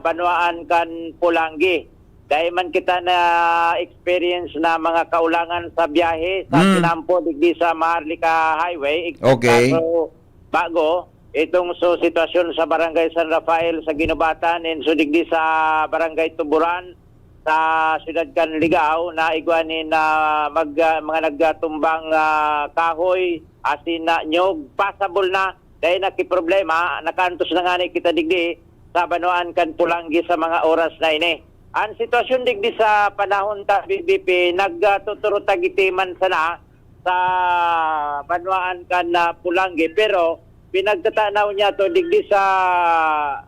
banwaan kan Pulanggi. Dai man kita na-experience na mga kaulangan sa biyahe sa Mm. tinampo digdi sa Maharlika Highway. Okay. Kaso, bago, itong so sitwasyon sa Barangay San Rafael sa Guinobatan, and so digdi sa Barangay Tuburan, sa siyudad kan Ligao, na igwa ni na mag, ah, mga nagtumbang, ah, kahoy, asin na nyog, pasabol na, dahil nakiproblema, nakaantos na nga ni kita digdi sa banwaan kan Pulanggi sa mga oras na ini. Ang sitwasyon digdi sa panahon ta, B B P, nagtuturo tagiti man sana sa banwaan kan, ah, Pulanggi, pero pinagtatanaw niya to digdi sa,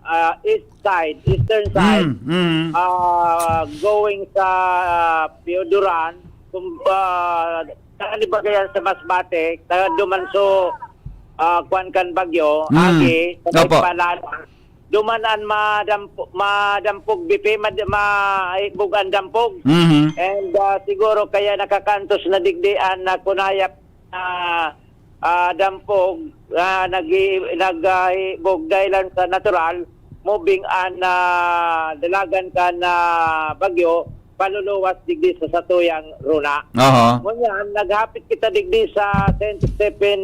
ah, east side, eastern side, Mm, mm. ah, going sa Pioduran, kung, ah, saan ibagayan sa Masbate, taga duman so, ah, kwan kan Bagyo, Mm. Agi, sa may Opo. Palalan. duman an madampo-, madampog, B P, mad-, mahibog an dampog. Mhm. And, ah, siguro kaya nakakantos na digdi an, ah, kunayap na, ah, dampog, ah, nag-i-, nag-, ah, hibog dahilan sa natural, moving an, ah, dalagan kan, ah, bagyo, paluluwas digdi sa satuyang rona. Aha. Ngunyan, naghapit kita digdi sa Saint Stephen,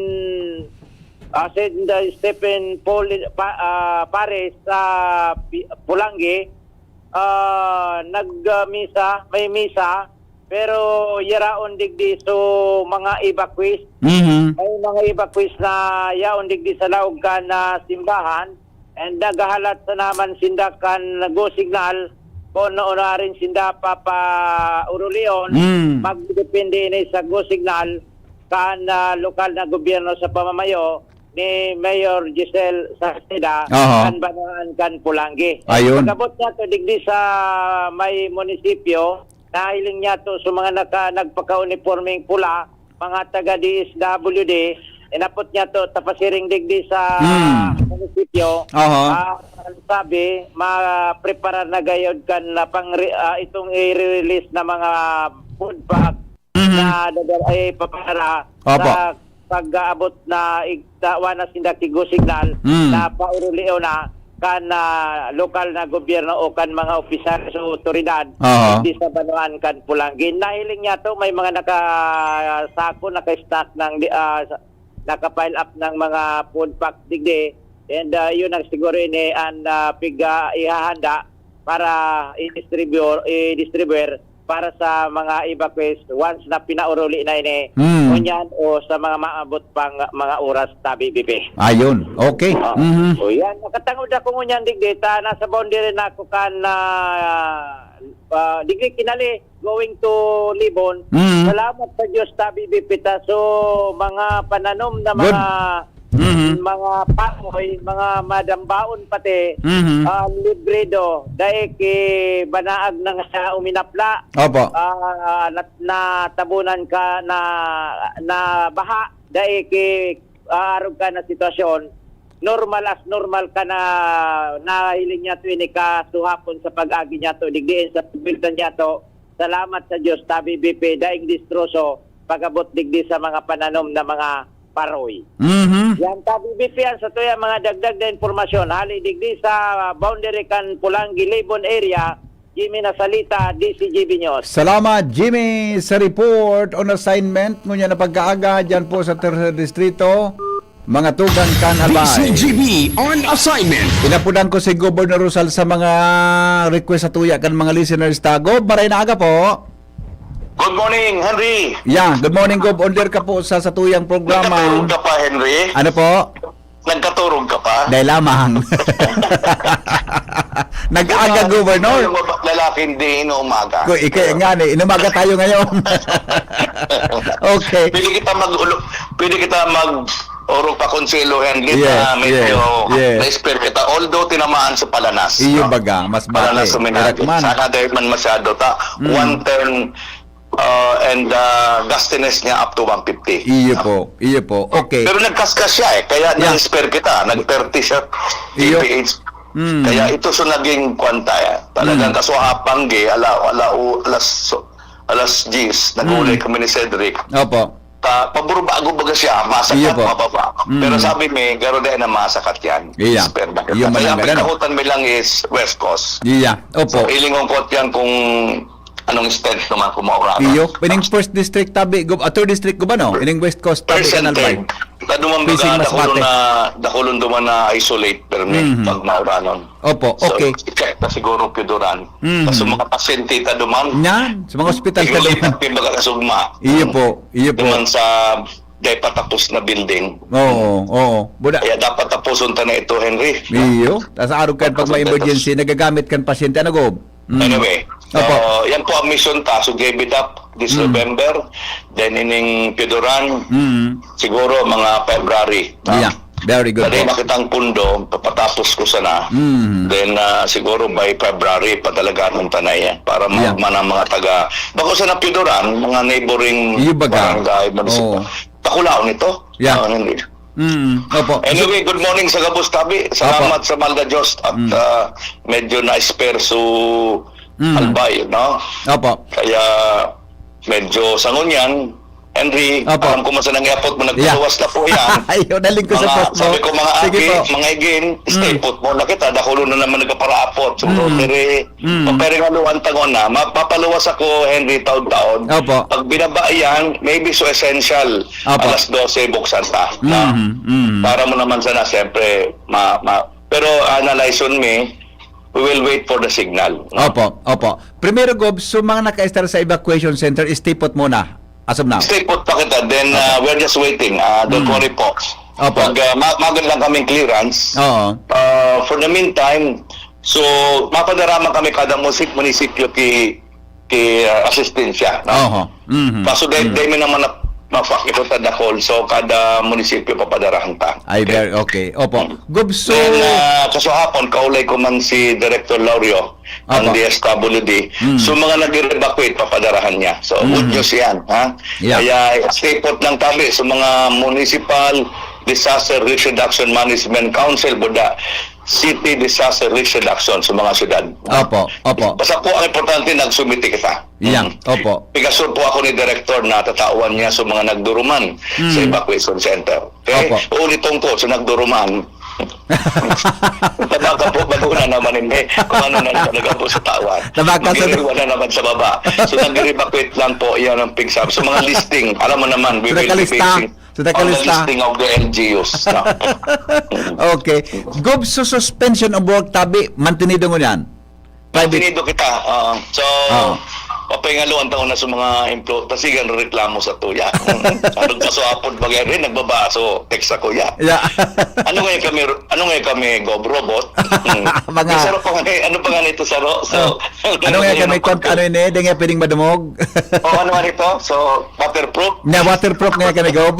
ah, Saint Stephen Poli-, pa-, ah, Parish sa Pi-, Polangui. Ah, nag, ah, misa, may misa, pero yaraon digdi so mga evacuees. Mhm. May mga evacuees na yaon digdi sa laog kan, ah, simbahan, and naghahalat sana man sinda kan go signal, kung ano rin sinda papaurulion, Mm. magdedepende ini sa go signal kan, ah, lokal na gobyerno sa pamamayo ni Mayor Giselle Salceda, Aha. kan banwaan kan Polangui. Ayun. Pag-abot niyato digdi sa may munisipyo, nahiling niyato sa mga naka-, nagpaka-unipormeng pula, mga taga D S W D, inapot niyato ta pasiring digdi sa Hmm. munisipyo. Aha. Ah, sabi, mapreparar na gayod kan na pang re-, ah, itong i-release na mga food pack Mhm. na dadal-, ay, papara Opo. sa pag-aabot na ig-, tawan na sinda ki go signal Mm. na paurulion na kan, ah, lokal na gobyerno o kan mga opisyal sa otoridad Aha. digdi sa banwaan kan Polangui. Nahiling niyato, may mga nakasako, naka-stock ng di-, ah, sa, naka-pile up ng mga food pack digdi. And, ah, yun ang siguro ini an, ah, piga-, ihahanda para i-distribute, i-distribute para sa mga evacuees once na pinauruli na ini, Hmm. ngunyan o sa mga maabot pang mga oras, tabi, B P. Ayun. Okay. Ah, Mhm. so yan, nakatangod ako ngunyan digdi, ta nasa boundary na ako kan, ah, ah, digdi Kinali, going to Libon. Mhm. Salamat sa Diyos, tabi, B P, ta. So, mga pananom na Good. mga Mhm. mga pamoy, mga madambaon pati, Mhm. ah, libre do. Dai ki banaag na nga uminapla. Opo. Ah, nat-, natabunan ka na, na baha. Dai ki, ah, arog ka na sitwasyon. Normal as normal ka na, nahiling niyato ini kasuhapon sa pag-agi niyato. Digdiin sa pagbildan niyato. Salamat sa Diyos, tabi, B P, daing distroso pag-abot digdi sa mga pananom na mga paroy. Mhm. Yan, tabi, B P, yan sa tuya mga dagdag na impormasyon. Hali digdi sa boundary kan Polangui, Libon area, Jimmy Nasalita, D C G B News. Salamat, Jimmy, sa report on assignment. Ngunyan na pagkaaga, dyan po sa Tercer Distrito, mga tugang kan Albay. D C G B on assignment. Inapudan ko si Governor Rosal sa mga request sa tuya kan mga listeners ta. Gob, maray na aga po. Good morning, Henry. Yeah, good morning, Gob. Under ka po sa satuyang programa. Nagkaturog ka pa, Henry? Ano po? Nagkaturog ka pa? Dahil lamang. Nag-aga, Gobernador. Yung baba-, lalaki hindi inuumaga. Ko, ikay nga ni, inumaga tayo ngayon. Okay. Pwede kita mag-ulo-, pwede kita mag-, orog pa konselo, Henry, Yes, na medyo yes, yes. na-spare kita. Although tinamaan sa palanas, Iyo no? baga, mas Palanas bate. sa Minagin. Irak man. Sana dahil man masyado ta, Mm. one ten, uh, and, uh, gustiness niya up to one fifty. Iyo No? po, iyo po. Okay. Pero nagkaskas siya eh, kaya Yeah. na-spare kita. Nag-thirty siya, Iyo. K P H. Mm. Kaya ito so naging kwanta eh. Talagang Mm. kasuhapang ge, ala, ala, u-, alas, alas diyes, nag-uli Mm. kami ni Cedric. Opo. Ta, paburbago baga siya, masakat, Iyo po. mababa. Mm. Pero sabi mi, garo dai na masakat yan. Iya. Spare na kita. Iyo man Kaya ang pinakahutan mi lang is West Coast. Iya. Opo. So, ilingon ko yan kung anong extent naman kung mauraran. Iyo. Ining first district tabi, gub-, ah, third district gub-, ano? Ining West Coast tabi, First and Kanal Bay. third. Tado man Facing baga, Masbate. dakulon na, dakulon duman na isolate permi Mhm. pag mauranon. Opo, So, okay. i-check na siguro, Pio Duran. Mhm. Sa mga pasyente ta duman. Yan, sa mga ospital ta Siguro duman. yung pagkakasugma. Iyo po, iyo po. Duman sa dai pa tapos na building. Oo, oo. Buda. Kaya dapat tapuson ta na ito, Henry. Iyo. Tas arog kan Dapat pag may tapuson ta emergency, nagagamit kan pasyente, ano, Gob? Mm. Anyway, so, Opo. yan po ang mission ta. So, give it up this Mm. November. Then, ining Pio Duran, Mm. siguro mga February. Ah, Yeah. Very good dai po. na kitang pundo, papatapos ko sana. Mm. Then, ah, siguro by February, patalagaan ta na yan. Para Yeah. maugma ng mga taga, bako sana Pio Duran, mga neighboring Iyo baga. barangay, munisipyo. Oo. Takulaon ito. Yeah. Ah, hindi. Mm, opo. Anyway, good morning sa gabos tabi. Salamat sa mahal na Diyos at, Mm. ah, medyo na-spare su Mm. Albay, no? Opo. Kaya medyo sa ngunyan, Henry, Opo. alam ko man sa nangyapot mo, Yeah. nagpaluwas na po yan. Ayun, naling ko sa Mga, post mo. sabi ko, mga Sige aki, po. mga igin, stay Mm. put muna kita. Dakulo na naman nagkaparaapot. So, Mm. grocery. Mm. Pero nga luwan tangon na, ma-, mapaluwas ako, Henry, taon-taon. Opo. Pag binaba yan, maybe so essential, Opo. alas dose buksan ta. No? Mhm, mhm. Para mo naman sana, siyempre, ma-, ma-, pero analyze on me, we will wait for the signal. No? Opo, opo. Primero, Gob, so mga naka-estar sa evacuation center, stay put muna. As of now. Stay put pa kita. Then, Opo. uh, we're just waiting. Uh, don't Mm. worry po. Opo. Pag uh, ma- maganda lang kaming clearance, Oo. uh, for the meantime, so, mapadaraman kami kada musip-, munisipyo ki, ki uh, asistensya. No? Oho. Mhm. Kaso dahil, Mhm. dahil may naman na mafak ito sa Dakol, so kada munisipyo papadarahan ta. Ay, Okay? very, okay. Opo. Mm. Gob, so Then, uh, kaso hapon, kaulay ko man si Director Laurio, ang Opo. D S W D. Mm. So, mga nag-evacuate, papadarahan niya. So, good Mm. news yan, ha? Yeah. Kaya, stay put lang tabi sa mga municipal disaster risk reduction management council, buda, city disaster risk reduction sa mga syudad. Opo, opo. Basta po, ang importante, nagsumiti kita. Yeah, Mm. opo. Pigaso po ako ni Director na tatawan niya sa mga nagduruman sa Mm. evacuation center. Okay? Opo. Uliton ko, sa nagduruman. Tabaka po, bago na naman, hindi. Kung ano na naman, nag-abot sa tawan. Tabaka sa Magiriwa na naman sa baba. So, nag-evacuate lang po, yan ang pigsab. So, mga listing, alam mo naman, we Sa will be nakalista. basing Sa on the nakalista. listing of the L G Us. No? Okay. Gob, so suspension of work tabi, mantenido ngunyan? Private. Tinido kita. Ah, so, Oo. papahingaluan taon na sa mga emplo-, tasigan reklamo sa tuya. Ano pa sa apod bagay rin, nagbaba, so, text ako, ya. Yeah. Ano ngayon kami, ano ngayon kami, Gob, robot? Hmm. Mga May saro pa nga, ano pa nga nito, saro? So, Oh. Ano nga kami, kon-, ano yun eh, di nga pwedeng madumog? O, ano nga nito? So, waterproof? Nga, waterproof nga kami, Gob.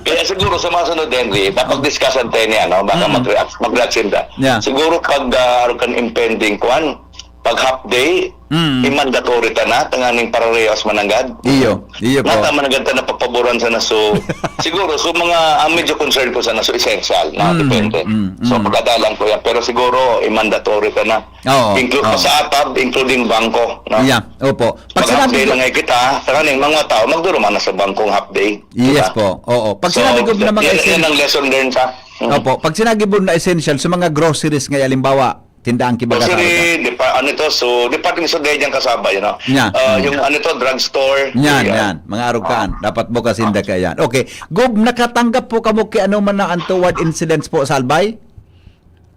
Kaya siguro sa mga sunod, Henry, dapat discussan tayo niya, no? Baka Mm. mag-react, mag-react sila. Yeah. Siguro pag, ah, aron kan impending kwan, pag half day, Mm. i-mandatory ta na, tanganing pararehas mananggad. Iyo, iyo po. Nata mananggad ta na pagpaboran sa naso. Siguro, so mga, ang medyo concern ko sa naso, essential, no? Mm, Depende. mm, So, mm. pagkadalan ko yan. Pero siguro, i-mandatory ta na. Oo, Inclu-, oo. sa atab, including bangko, no? Yeah, opo. Pag Pag half sinabi day ko lang ay kita, tanganing mga tao, magduruman na sa bangkong half day. Yes Diba? po, oo. Pag So, sinabi ko yan, naman yan, kasi yan ang lesson learned sa Mm. Opo. Pag sinabi po na essential, sa mga groceries nga, halimbawa, tindahan kibaga Grocery, sa depa-, ano ito, so, department store dahil dyan kasaba, you know? Yan. Ah, Mm. yung ano ito, drugstore. Yan, Yan. yan. Mga arukan. Ah. Dapat bukas hindi Ah. ka yan. Okay. Gob, nakatanggap po kamo ki ano man na untoward incidents po sa Albay?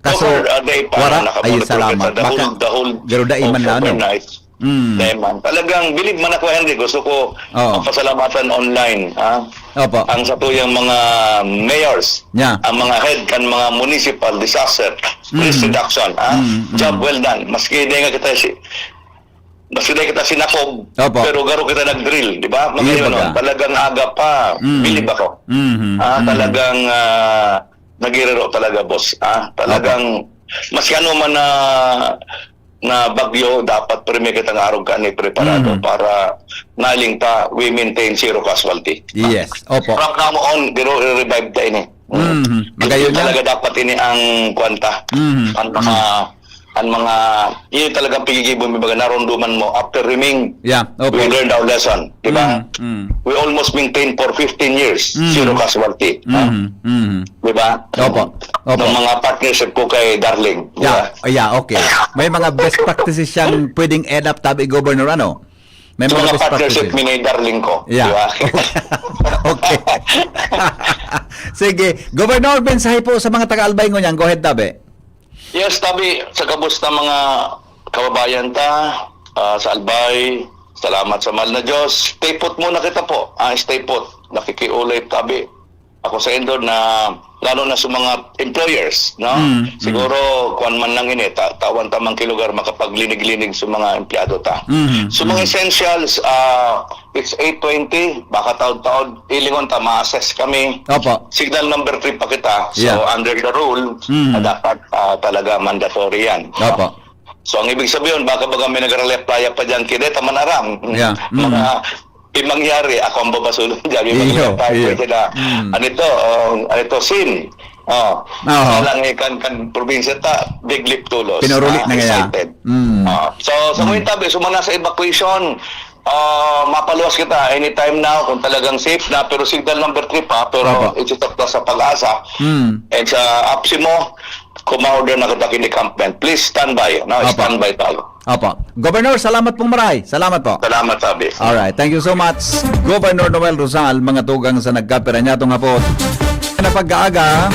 Kaso, So far, ah, day pa, wara? nakabalik Ay, salamat. sa the whole, Baka, the whole garo dai man na, ano? overnight. Mm. Dai man. Talagang bilib man ako, Henry. Gusto ko Oo. pasalamatan online, ha? Opo. Ang satuyang mga mayors, Yeah. ang mga head kan mga municipal disaster risk Mm. reduction, ha? Mm, mm. Job well done. Maski di nga kita si, maski di kita sinakob, Opo. pero garo kita nag-drill, di ba? Mga Iyo, yun, baga. no? Talagang aga pa. Mm. Bilib ako. Mhm, Ah, mhm. talagang, ah, nagiriro talaga, boss. Ah, Opo. talagang, maski ano man na, na bagyo, dapat preme kitang arog kani preparado Mm. para naling ta, we maintain zero casualty. Yes, opo. From now on, giro, revive ta ini. Mm. Mhm. Magayon Yun yan. talaga dapat ini ang kwanta. Mhm. Ang mga, Mhm. ang mga, yun talagang pigigibon, may mga narunduman mo after riming. Yeah, opo. We learned our lesson, di ba? Mm, mm. We almost maintain for fifteen years, Mm. zero casualty. Ha? Mm, mm. Di ba? Opo, opo. Ng mga partnership ko kay Darling, di Yeah, ba? yeah, okay. May mga best practices siyang pwedeng add up, tabi, Governor, ano? May Yung mga mga best partnership practices. mi ni Darling ko, Yeah. di ba? Okay. Sige. Governor, mensahe po sa mga taga-Albay ngunyan. Go ahead, tabi. Yes, tabi, sa gabos na mga kababayan ta, ah, sa Albay, salamat sa mahal na Diyos. Stay put muna kita po. Ah, stay put. Nakikiulay, tabi. Ako sa Indon na, lalo na sa mga employers, no? Mm, mm. Siguro, kuwan man lang ini, ta-, tawan ta man ki lugar makapaglinig-linig sa mga empleyado ta. Mm, So, mga mm. essentials, ah, it's eight twenty, baka taod-taod, ilingon ta, ma-assess kami. Opo. Signal number three pa kita. So, Yeah. under the rule, Mm. na dapat, ah, talaga mandatory yan, no? Opo. So, ang ibig sabihin, baka baga may nag-reply pa dyan, kideta man aram. Yeah. Mm. Mga Di mangyari, ako ang babasulon dyan. Di Iyo, mangyari tayo iyo. pwede na, Mm. ano ito, um, ano ito, sin. Oh, Oo. Alang kan, kan probinsya ta, big lip tulos. Pinuruli Ah, na kaya. excited. Mm. Ah, so, sa Mm. ngayon tabi, so mga nasa evacuation, ah, mapaluwas kita anytime now kung talagang safe na, pero signal number three pa, pero Opo. ito pa sa Pag-asa Mm. and sa APSEMO, kumorder na kita kin encampment. Please stand by, no? Opo. Stand by tayo. Opo. Governor, salamat pong maray. Salamat po. Salamat, Sabi. Alright. Thank you so much, Governor Noel Rosal, mga tugang sa nagkapira niya itong hapon. Na pag-aaga,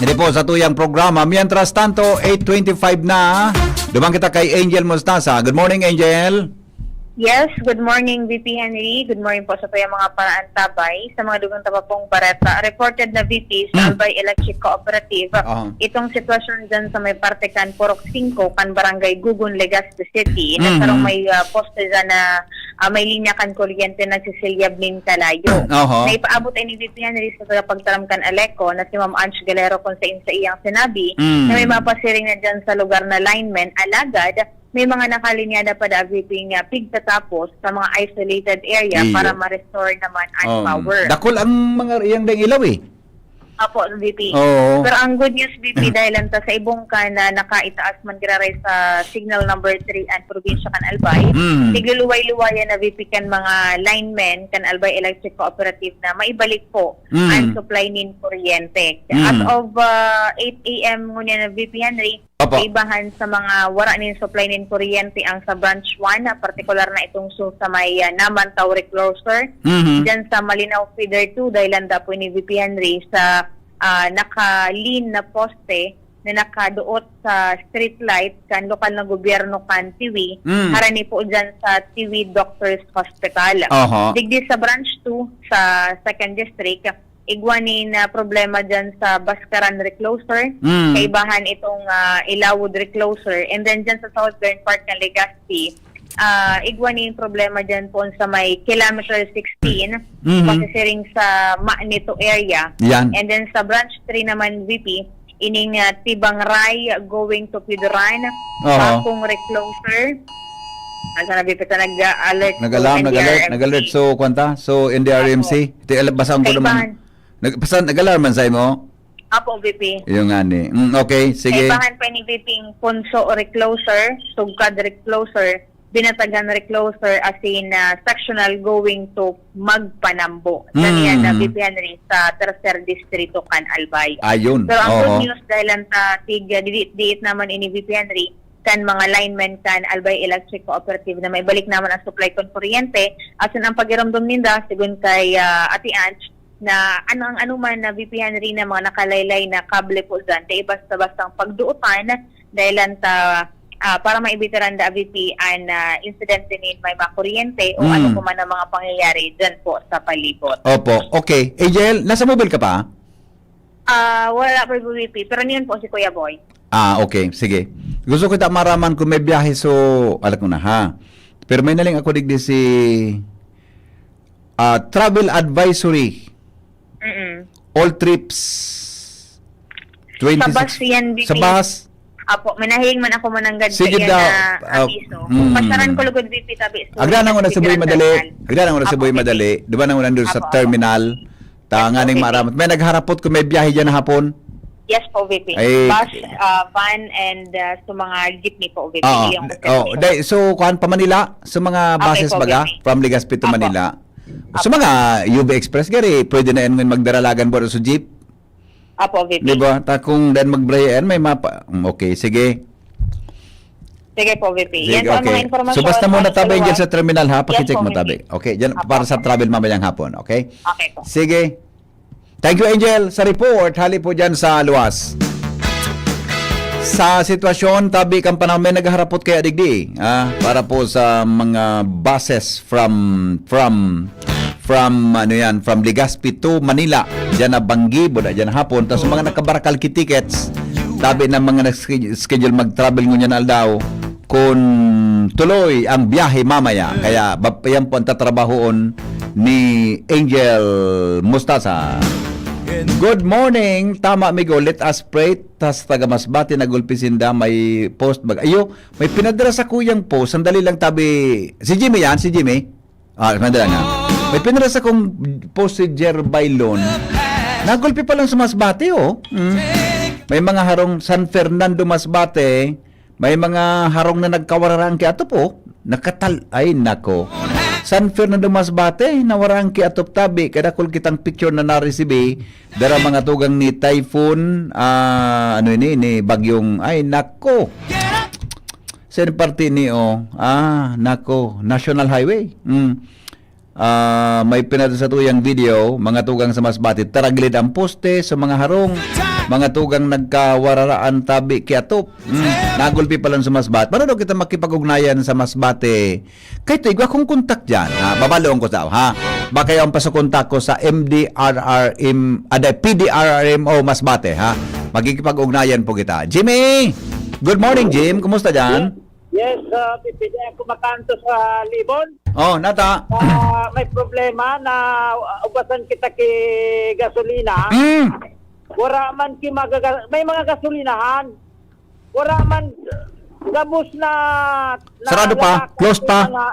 hindi po sa tuyang programa. Mientras tanto, eight twenty-five na. Duman kita kay Angel Mostaza. Good morning, Angel. Yes, good morning, V P Henry. Good morning po sa tuyang mga paraantabay. Sa mga dugang tapa pong bareta, reported na V P sa Mm. Albay Electric Cooperative. Aha. Itong sitwasyon dyan sa may parte kan Purok singko, kan Barangay Gugun, Legazpi City, na Mhm. sarong may, ah, poste dyan na, ah, may linya kan kuryente na sisilyab nin kalayo. Aha. Naipaabot ini ni V P Henry sa tagapagtaram kan Aleco na si Ma'am Ange Galero kung sa sa iyang sinabi Mm. na may mapasiring na dyan sa lugar na linemen, alagad may mga nakalinyada pa da V P nga pigtatapos sa mga isolated area Iyo. para ma-restore naman ang Um, power. dakol ang mga iyang dang ilaw eh. Apo, V P. Oo. Pero ang good news, V P, dahil lang ta sa ibong ka na nakaitaas man giraray sa signal number three ang probinsya kan Albay, Mm. tigluluway-luwayan na V P kan mga linemen kan Albay Electric Cooperative na maibalik po Mm. ang supply nin kuryente. Mm. As of, ah, eight A M ngunyan na V P Henry, Opo. Kaibahan sa mga wara nin supply nin kuryente ang sa Branch one, na partikular na itong su-, sa may, ah, Namantaw Recloser. Mhm. Diyan sa Malinao Feeder two, dahil landa po ni V P Henry sa, ah, naka-lean na poste na nakaduot sa street light kan lokal na gobyerno kan Tiwi, Mm. harani po dyan sa Tiwi Doctors Hospital. Aha. Digdi sa Branch two, sa Second District, igwa nin, ah, problema dyan sa Bascaran Recloser, Mm. kaibahan itong, ah, Ilawod Recloser, and then dyan sa Southern Park ng Legazpi, ah, igwa nin problema dyan po sa may kilometer sixteen, Mhm. pasisiring sa Magneto area. Yan. And then sa Branch three naman, V P, ining, ah, Tibangray going to Pidoran, Oho. Bakong Recloser. Asa na, V P, ta nag-alert Nag-alarm, po, nag-alert, N D R M C. nag-alert. So, kwanta? So, N D R M C? Opo. Ti-, ala-, basahon ko naman. Kaibahan. Nag-, basta nag-alarm man sa imo? Apo, V P. Yung nga ni. Mm, okay, sige. Kaibahan pa ni V P Punso Recloser, Sugkad Recloser, Binatagan Recloser, as in, ah, sectional going to Magpanambo. Sa Mm. niya na V P Henry sa Tercer Distrito kan Albay. Ayun. Pero ang good Oho. news, dahil ang ta-, tig-, ah, diit-diit naman ini V P Henry, kan mga linemen kan Albay Electric Cooperative na maibalik naman ang supply kon kuryente, asin ang pagiromdom ninda, sigon kay, ah, Ate Ange, na ano ang anuman na V P Henry na mga nakalaylay na kable po dyan, dai basta-bastang pagduotan, dahil lang ta, ah, para maibitaran da V P an, ah, insidente nin may makuryente o ano Mm. po man ang mga pangyayari dyan po sa palibot. Opo. Okay. Angel, nasa mobile ka pa? Ah, wala pa, V P, pero niyan po si Kuya Boy. Ah, okay. Sige. Gusto ko ta maraman kung may biyahe, so, alam ko na, ha? Pero may naling ako digdi si, ah, travel advisory. Mm-mm. All trips. Sa twenty-six bus yan, V P. Sa bus. Apo, may nahiling man ako mananggad Sige kaya daw. na Ah, abiso. mm. Pasaran ko lugod, V P, tabi. Sorry, Agdan ako na kasi Cebu pinagdasal. madali. Agdan ako na Apo, Cebu V P. madali. Di ba nang ulan doon Apo, sa apo. terminal? Tanganing Apo, V P. maaramat. May nagharapot kung may biyahe dyan na hapon. Yes po, V P. Ay, Bus, ah, van, and, ah, sa mga jeepney po, V P. Oo. Yung Oh, dai, so, kuan pa Manila? Sa mga Okay buses po, baga? V P. From Legazpi to Apo. Manila? Sa Apo. mga U V Express, gari, pwede na yan magdaralagan po sa jeep? Apo, V P. Di ba? Ta kung dahil magbrayan, may mapa-, mm, okay, sige. Sige po, V P. Sige, Yan po ang okay. mga impormasyon. So, basta muna Maraming tabi dyan salamat. sa terminal, ha? Yes Pakicheck po, mo V P. tabi. Okay, dyan Apo, para sa apo. travel mamayang hapon, okay? Okay po. Sige. Thank you, Angel, sa report. Hali po dyan sa luwas. Sa sitwasyon, tabi kang panahon, may naghaharapot kaya digdi, ah, para po sa mga buses from, from, from, ano yan, from Legazpi to Manila. Diyan na banggi, buda diyan hapon. Tapos mga nakabarakal ki tickets, tabi ng mga nag-schedule mag-travel ngunyan aldaw, kun tuloy ang biyahe mamaya. Kaya ba, yan po ang tatrabahoon ni Angel Mostaza. Good morning. Tama, amigo. Let us pray. Tas taga Masbate, nagulpi sinda, may post. Mag-, ayo, may pinadala sa kuyang post. Sandali lang, tabi. Si Jimmy yan, si Jimmy. Ah, madala na. May pinara sa kong post si Jer Bailon. Nagulpi pa lang sa Masbate, oh. Mm. May mga harong San Fernando, Masbate. May mga harong na nagkawararaan ki atop, oh. Nakatal-, ay, nako. San Fernando, Masbate, nawara ang ki atop tabi. Kadakul kitang picture na naresibi. Dara mga tugang ni Typhoon, ah, ano ini, ni Bagyong, ay, nako. Sa parte ni, oh, ah, nako, National Highway. Mm. Ah, may pinadala sa tuyang video, mga tugang sa Masbate, taragilid ang poste sa mga harong, mga tugang nagkawararaan tabi ki atop. Mm, nagulpi pa lang sa Masbate. Paano daw kita makipag-ugnayan sa Masbate? Kay tigwa kong kontak dyan, ha? Babaloon ko sa, ha? Baka yung pasakontak ko sa M D R R M, aday, P D R R M O Masbate, ha? Magkikipag-ugnayan po kita. Jimmy! Good morning, Jim. Kumusta dyan? Yes, uh, pipili ako makanto sa Libon. Oh, nata. Ah, may problema na, uh, ubasan kita ki gasolina. Mm. Wala man ki magaga-, may mga gasolinahan. Wala man, gabos na, na Sarado pa? Closed pa? Mga,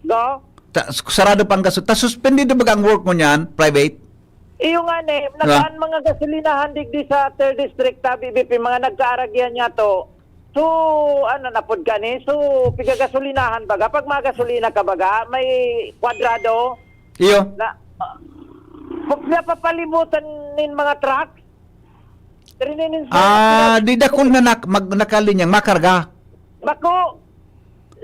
go? Ta-, sarado pa ang gaso-, ta suspendido ba ang work mo niyan, private? Iyo nga ni, nagaan mga gasolinahan digdi sa third district, tabi B P, mga nagkaaragyan niya to. So, ano na pod ka ni? So, pigagasolinahan baga. Pag magasolina ka baga, may kwadrado Iyo. Na, ah, pag napapalibutan nin mga truck, trininin sa Ah, di dakul na nak-, mag-, nakalinyang makarga. Bako,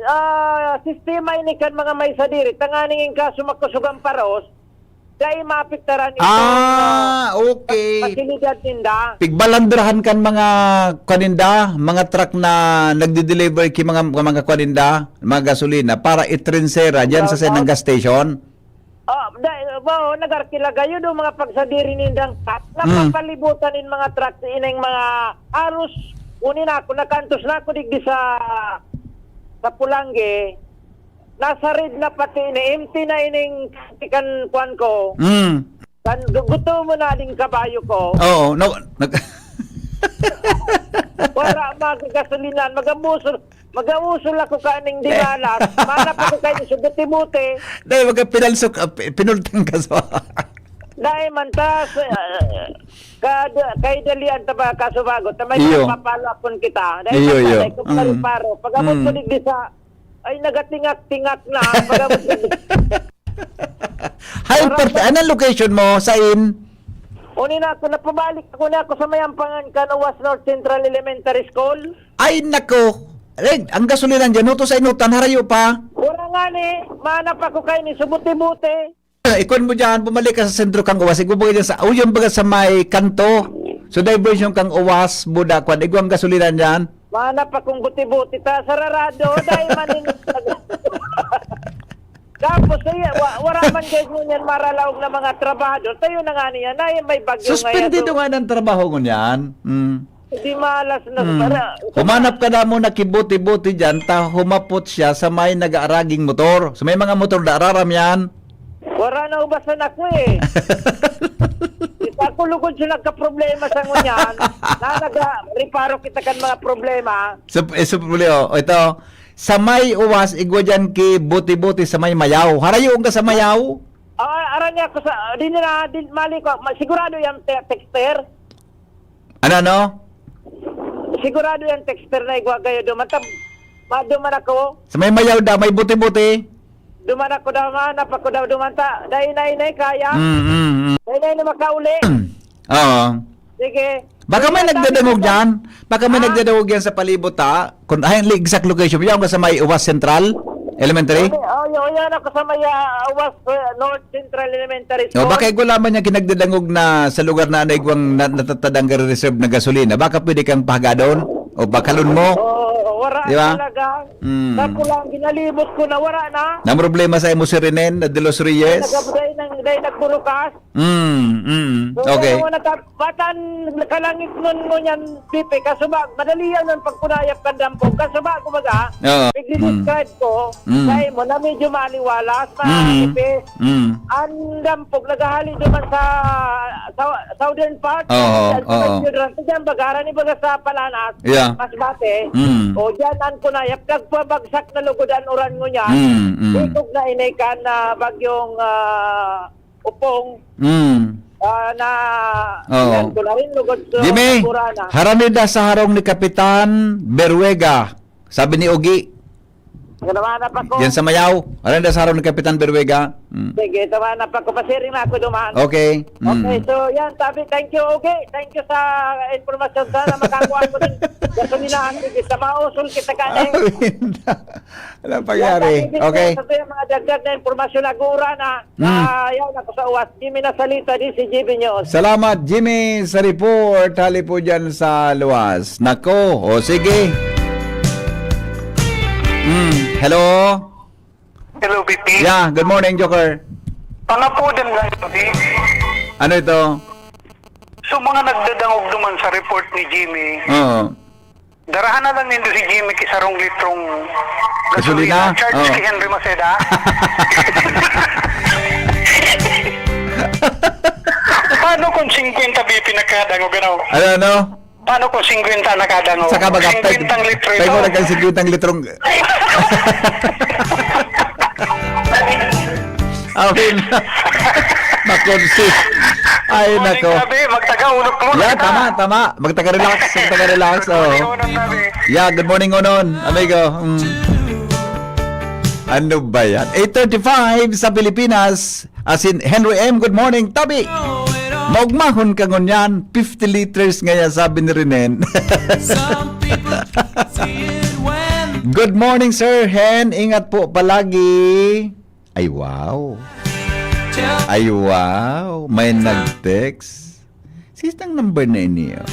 ah, sistema ini kan mga may sadiri, tanganing in kaso makusog ang paros, dai maapektaran itong, Ah, ah, okay. pasilidad ninda. Pigbalandrahan kan mga kaninda, mga truck na nagdi-deliver ki mga, mga kaninda, mga gasolina, para itrinsera diyan sa Senang gas station. Ah, da-, bao, nagarkila gayo do mga pagsadiri nindang truck. Mm. Napapalibutan nin mga truck ining mga aros. Uni na ako, nakantos na ako digdi sa, sa Pulangge. Nasa red na pati ini, empty na ining kan kuwan ko. Mm. Kan gu-, gutom mo na ding kabayo ko. Oo, no, nag- Wala magagasulinan, magamuso. Mag-ausol ako kaning dimalas. Manap ako kayo sa buti-buti. Dahil magka pinalsok, ah, pi-, pinultang ka sa Dahil man ta, sa, ah, kad-, kay dalian ta ba, kaso bago, ta may Iyo. Papalo akon kita. Dahil Iyo, iyo. Magpapalay ko Mm. paro-paro. Pag-abot ko Mm. digdi sa, ay, nagatingak-tingak na. Pag-abot ko Hay, Wala parte, pa. Anong location mo? Sain? Uni na ako, napabalik ako na ako sa may ampangan kan Uwas North Central Elementary School. Ay, nako. Eh, ang gasolina dyan, huto sa inutan, harayo pa. Wala nga ni, manap ako kayo ni, subuti-buti. Ikon mo dyan, bumalik ka sa sentro kang Uwas. Igubugay dyan sa, o yung baga sa may kanto. So, diversion kang Uwas, Buda, kwan. Igwang gasolina dyan. Manap akong buti-buti, ta, sararado, dahil manin-, Tapos, eh, wa-, wala man kayo ngunyan maralaog na mga trabahador. Tayo na nga niya, na yung may bagyo Suspendido ngayon. Nga ng trabaho ngunyan. Mm. Di malas na Mm. para Humanap ka na mo na kibuti-buti dyan, ta humapot siya sa may nag-aaraging motor. Sa may mga motor na araram yan. Wala na ubasan ako eh. Di pa ako lugod siya nagka-problema sa ngunyan. Na nag-reparo kita kan mga problema. So, eh, so, problema, oh, ito, sa may Uwas, igwa dyan ki Buti-Buti sa may Mayaw. Harayo ka sa Mayaw? Ah, aran niya ako sa, di nila, di, mali ko, ma-, sigurado yan, te-, texter. Ano, ano? Sigurado yan, texter na igwa gayo duman. Tab-, ma-, duman ako. Sa may Mayaw daw, may Buti-Buti. Duman ako daw, manap ako daw duman ta. Dai na inay, kaya. Mm, mm, mm. Dai na inay makauli. Oo. Sige. Baka may Kaya sabi nagdadangog ko, dyan. Baka may Ha? nagdadangog yan sa palibot, ha? Kung, ay, ang exact location. Yan ka sa may Uwas Central Elementary? Okay, oh, yun, yan ako sa may, ah, Uwas, ah, North Central Elementary No, School. Baka igwa lamang niya kinagdadangog na sa lugar na naigwang na, natatadang reserve na gasolina. Baka pwede kang pahagadon o bakalon mo. Oo, wala Di ba? talaga. Mm. Sa pulang ginalibot ko na, wala na. Na problema sa imo si Renen na de los Reyes? Nagabday ng dai nagburukas. Mm, mm. So, okay. Ano mo nata-, batan kalangit nun mo niyan, Pipe, kasuba, madali yan ang pagkunayap kan dampog. Kasuba, kumbaga, oo, pigdi-describe ko, mm, sa imo na medyo maliwalas, mga, mm, Pipe. Mm. Ang dampog, naghahali naman sa, sa southern part. Oo, sa, sa oo. Diyan, bagaran, ibaga sa Palanas, yeah, Masbate. Mm. O, diyan ang kunayap, nagpabagsak na lugod ang uran ngunyan. Mm, mm. Ikog na inay kan, ah, bagyong, ah, Upong. Mm. Ah, na, oo, yan, ko na rin, lugod sa Jimmy, Burana. Harani da sa harong ni Kapitan Beruega, sabi ni Ogi. Ganawa na pa ko. Yan sa Mayaw. Harani da sa harong ni Kapitan Beruega. Mm. Sige, tama na pa ko. Pasiring na ako duman. Okay. Mm. Okay, so yan, sabi, thank you, Ogi. Thank you sa informasyon. Sana makakuha ko ng gasolinahan. Sige, sa mausol kita ka na eh. Amin. Walang pangyari. Yan, sabi, okay. Sa mga dagdag na informasyon, nag-uura na. Hmm. Ah, yaw na ko sa uwas. Jimmy Nasalita, D C G B News. Salamat, Jimmy, sa report. Hali po dyan sa luwas. Nako, o sige. Hmm. Hello? Hello, B P. Yeah, good morning, Joker. Pangapudan lang, B P. Ano ito? So, mga nagdadangog naman sa report ni Jimmy. Oo. Darahan na lang nindo si Jimmy ki sarong litrong gasolina. Gasolina? Charge, oo, ki Henry Maceda. Paano kung singkwenta B P nakadangog, ano? Ano, ano? Paano kung singkwenta nakadangog? Saka baga, singkwentang litro ito. Pwede mo nagkang singkwentang litrong. Amin. Makunsi. Ay, nako. Sabi, magtaga unok mo. Yeah, tama, tama. Magtaga-relax, magtaga-relax, oh. Good morning, Unon, sabi. Yeah, good morning, Unon, amigo. Mm. Ano ba yan? Eight thirty-five sa Pilipinas. As in, Henry M, good morning, Tabi. Maugmahon ka ngunyan, fifty liters ngaya, sabi ni Renen. Good morning, Sir Hen. Ingat po palagi. Ay, wow. Ay, wow. May nag-text. Sisang number na ini, oh.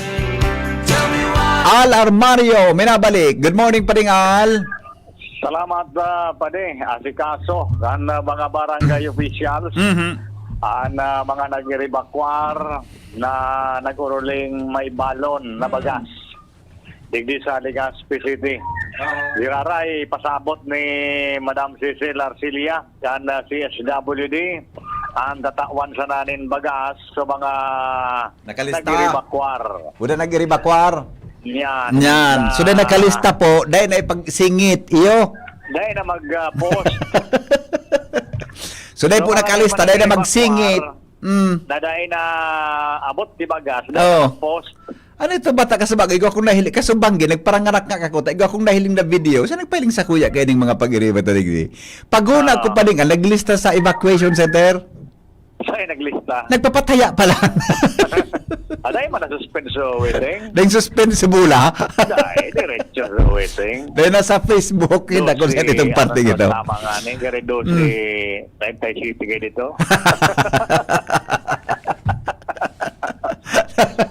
Al Armario, minabalik. Good morning, Pading Al. Salamat, ah, Padi. Asikaso kan, ah, mga barangay officials, mhm, an, ah, mga nag-evacuar na nag-uruling may balon na bagas digdi sa Legazpi City. Oo. Giraray, pasabot ni Madam Cecil Arcilia, kan, ah, C S W D, ang tatawan sana nin bagas sa mga nakalista. Nag-evacuar. Uda nag-evacuar. Yan. Yan. So, dai nakalista po, dai na ipagsingit, iyo? Dai na mag, ah, post. So, dai po nakalista, dai na magsingit. Mm. Na dai na abot, di ba, gas? Dai na mag-post. Ano ito, bata ka sa bagay? Igwa akong nahiling, kasubanggi, nagparanganak nga ako, ta igwa akong nahiling na video. Sa nagpahiling sa kuya kayo ng mga pag-iriba ta digdi. Paguna ko pa din, naglista sa evacuation center. Sa'yo naglista. Nagpapataya pala. Aday man na-suspend sa waiting. Dahil suspend sa bula. Dahil diretso sa waiting. Dahil nasa Facebook, yun ako sa itong party ito. Tama nga, ning gari dosi, treinta y siete kayo dito.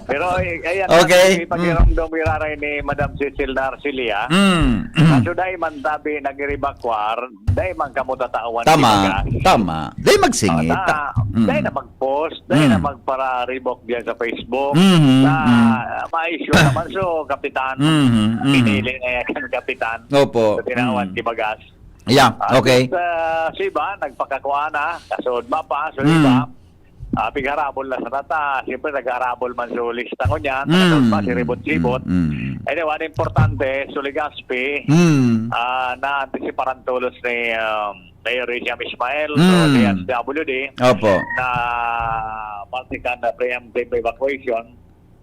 Pero, eh, ayan, okay, ipagirong domi raray ni Madam Cecil Narcilia. Mm. Kaso dahil man tabi nag-rebakwar, dai man kamo tatawan. Tama, tama. Dai magsingit. Ah, na, mm, dai na mag-post, dai na, mm, magpararibok diyan sa Facebook. Mhm, na, mm, ah, maisyo naman so, kapitan. Mhm, mhm. Pinili na yan ang kapitan. Opo. Sa tinawan, mm, si Bagas. Yeah, ah, okay. Sa, sa iba, nagpakakuha na, kasunod mapa, so, mm, iba, ah, pigharabol na sa tata. Siyempre, nagharabol man so lista ngunyan. Mm. Ano ba, siribot-sibot. Mm, mm. Anyway, ang importante, so Legazpi, mm, ah, na-antisiparan tolos ni, um, Mayor Risiam Ismael, mm, so, D S W D, opo, na parte kan preemptive evacuation,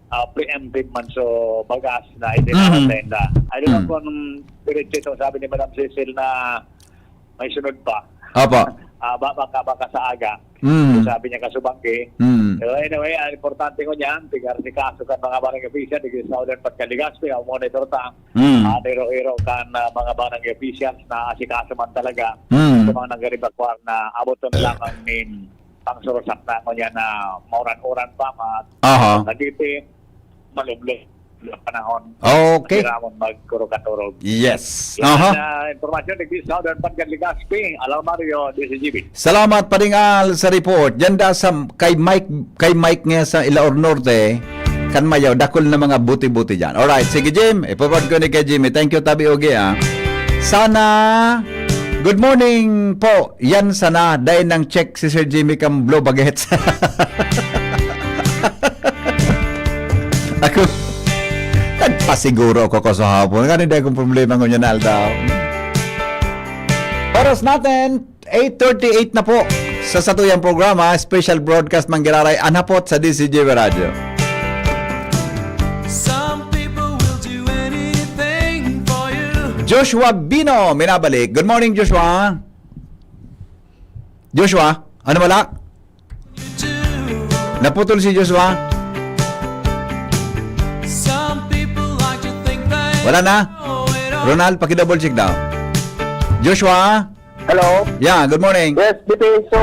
ah, preemptive man so Bagas na itinaratenda. Mm. I don't know, mm, kung diretso ito, sabi ni Madam Cecil na may sunod pa. Opo. Ah, ba-, baka, baka sa aga. Mm. So, sabi niya kasubanggi. Mm. Pero anyway, ang importante ko niyan, tigar si kaso kan mga barangay official, di sa order pagkaligas, pinakamonitor ta. Mm. Ah, hiro-hiro kan, ah, mga barangay officials na asikaso man talaga, mm, sa mga nag-evacuar na aboton lamang nin pangsurusak na ako niya na mauran-uran pa, ma-, aha, nagiti, malublo. Sa panahon, Okay. Ramon magkuro-katurog. Yes. Yan Aha. ang, ah, impormasyon ni Southern Pangan Legazpi, Alan Mario, D C G B. Salamat, Paring Al, sa report. Diyan da sa, kay Mike, kay Mike nga sa Ilaor Norte, kan Mayaw, dakul na mga buti-buti dyan. Alright, sige, Jim. Ipapad ko ni kay Jimmy. Thank you, Tabi Ogie, ah. Sana, good morning po. Yan sana. Dahil nang check si Sir Jimmy kang Blue Bagets. Ako, nagpasiguro ako ko sa hapon. Nga hindi akong problema ngunyan na aldaw. Oras natin, eight thirty-eight na po. Sa satuyang programa, special broadcast manggiraray anhapot sa D C G B Radyo. Some people will do anything for you. Joshua Bino, minabalik. Good morning, Joshua. Joshua, ano wala? You do. Naputol si Joshua. Some people like to think they Wala na? know it all. Ronald, paki-double check daw. Joshua? Hello? Yeah, good morning. Yes, B P. So,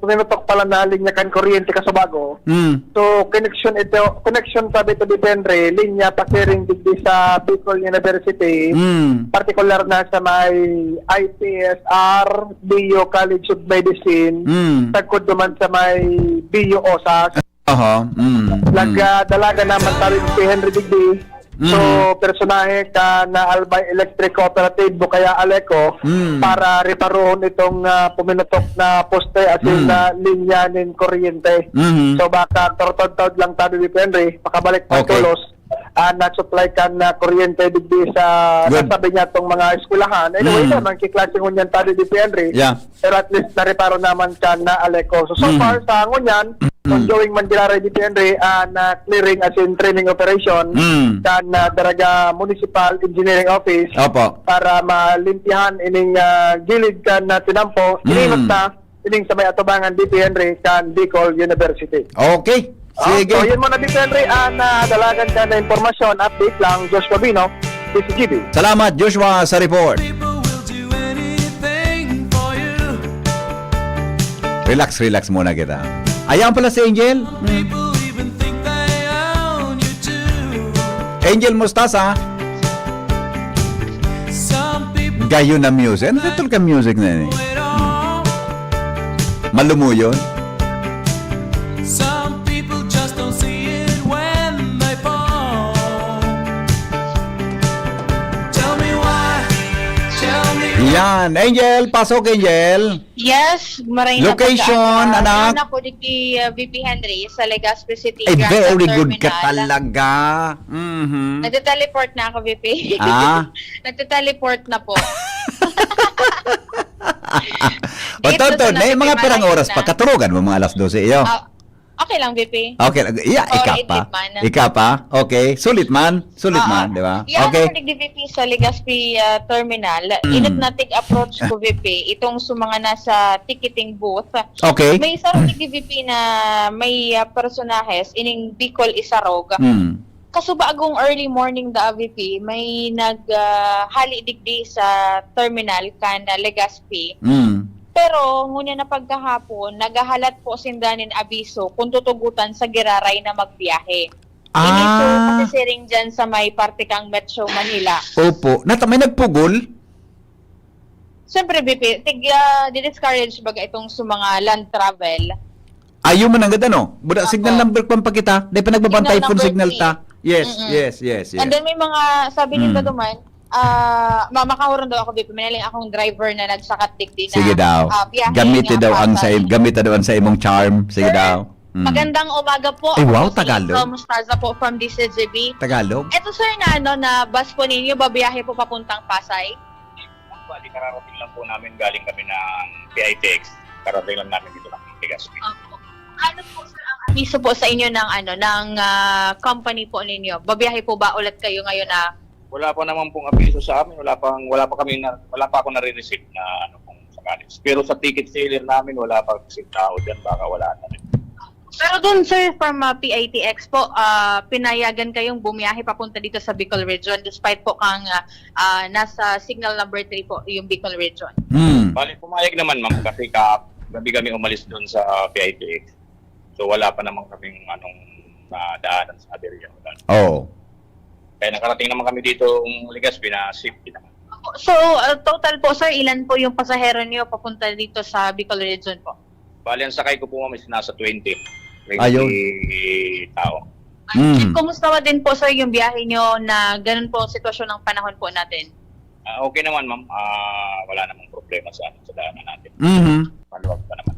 puminutok pala na linya kan kuryente Casubago. Hmm. So, connection ito, connection sabi to, B P Henry, linya pakiring digdi sa Bicol University, Hmm. partikular na sa may I P S R, B U College of Medicine, Hmm. sagkod naman sa may B U Osas. Aha. Hmm. Hmm. Nagdalaga naman tayo si Henry Digdi. So, Mm. personahe kan Albay Electric Cooperative o kaya Aleco Mm. para reparohon itong ah, puminutok na poste asin Mm. na linya nin kuryente. Mhm. So, baka tortod-tod lang tabi, Henry, pakabalik pa Okay. tulos. Ah, na-supply kan na kuryente digdi sa Good. nasabi niya itong mga eskwelahan. Anyway, Mm. ito, nagkiklase ngunyan tabi, Henry. Yeah. Pero at least nareparo naman kan na Aleco. So, so Mm. far sa ngunyan, Mm. ongoing man giraray, Henry, an ah, clearing asin trimming operation Mm. kan ah, Daraga Municipal Engineering Office Opo. para malimpyahan ining ah, gilid kan ah, tinampo. Mm. Ininot na ining sa may atubangan, Henry, kan Bicol University. Okay. Sige. Ah, so, yun muna, Henry, an ah, dalagan ka na impormasyon, update lang, Joshua Bino, D C G B. Salamat, Joshua, sa report. People will do anything for you. Relax, relax muna kita. Ayan pala si Angel. Hmm. People even think they own you too. Angel Mostasa. Some people Gayo na music. Ano titol ka music na yun? know it all. Malumuyon. Some people just don't see it when they fall. Tell me why. Tell me why. Yan. Angel, pasok, Angel. Yes, maray na Location, pagkaagma. anak? Yan ako digdi, uh, V P Henry, sa Legazpi City, Ay, Grand very South good ka Terminal. Talaga. Mhm. Nagte-teleport na ako, V P. Ah? Nagte-teleport na po. Patotoo, Dito na sa yung mga Nagtimaray parang oras na. Pagkaturugan mo mga alas dose, iyo. Ah, okay lang, V P. Okay lang. Yeah, Sorry, ika pa. Edith man. Ika pa? Okay. Sulit man. Sulit Oo. man, di ba? Yan Okay. Ang digdi, V P, sa Legazpi uh, Terminal. Mm. Inot na tig-approach ko, V P. Itong sa mga nasa ticketing booth. Okay. May isa rin digdi, V P, na may uh, personahes, ining Bicol Isarog. Hmm. Kasubagong early morning da, V P, may nag ah, hali digdi sa terminal kan ah, Legazpi. Hmm. Pero ngunyan na pagkahapon, naghahalat po sinda nin abiso kung tutugutan sa giraray na magbiyahe. Ini so, Ah. Masisiring dyan sa may parte kang Metro Manila. Opo. Nata may nagpugol? Siyempre, V P, tig, ah, di-discourage baga itong sa mga land travel. Ayo man ang ganda, no? Buda Opo. Signal number kwan pa kita. Di pa nagbaban Signal typhoon number three. Ta. Yes, Mm-mm. yes, yes, yes. And then may mga, sabi ninyo Mm. duman, ah, ma- makahuron daw ako, V P, minaling akong driver na nagsakat digdi na Sige daw. ah, biyahe Gamit nga daw ang sa Pasay. im- gamit daw ang sa imong charm. Sige Sir, daw. Mm. Magandang umaga po. Ay, Ako wow, po si Tagalog. Angel Mostaza po from D C G B. Tagalog. Ito, sir, na ano, na bus po ninyo, babiyahe po papuntang Pasay? Actually, kararating lang po namin, galing kami ng P I T X. Karating lang namin dito ng Legazpi. Opo. Ano po, sir, ang abiso po sa inyo ng ano, ng ah, company po ninyo? Babiyahe po ba ulit kayo ngayon na Wala pa naman pong abiso sa amin, wala pang wala pa kami na wala pa ako nare-receive na ano kung sakali. Pero sa ticket seller namin wala pa kasing tao diyan, baka wala na rin. Pero dun, sir, from ah, P I T X po, ah, pinayagan kayong bumiyahe papunta dito sa Bicol Region despite po kang ah, ah, nasa signal number three po yung Bicol Region. Hmm. Bali, pumayag naman, ma'am, kasi ka gabi kami umalis doon sa P I T X. So wala pa naman kaming anong nadaanan sa aberya. Oh. Kaya nakarating naman kami dito, Legazpi, na safety naman. So, ah, total po, sir, ilan po yung pasahero niyo papunta dito sa Bicol Region po? Bali, ang sakay ko po, ma'am, is nasa twenty. Ayun. Twenty tao. Mm. Kumusta na din po, sir, yung biyahe niyo na ganun po ang sitwasyon ng panahon po natin? Ah, okay naman, ma'am. Ah, wala namang problema sa, sa daanan natin. Mhm. Maluwag pa naman.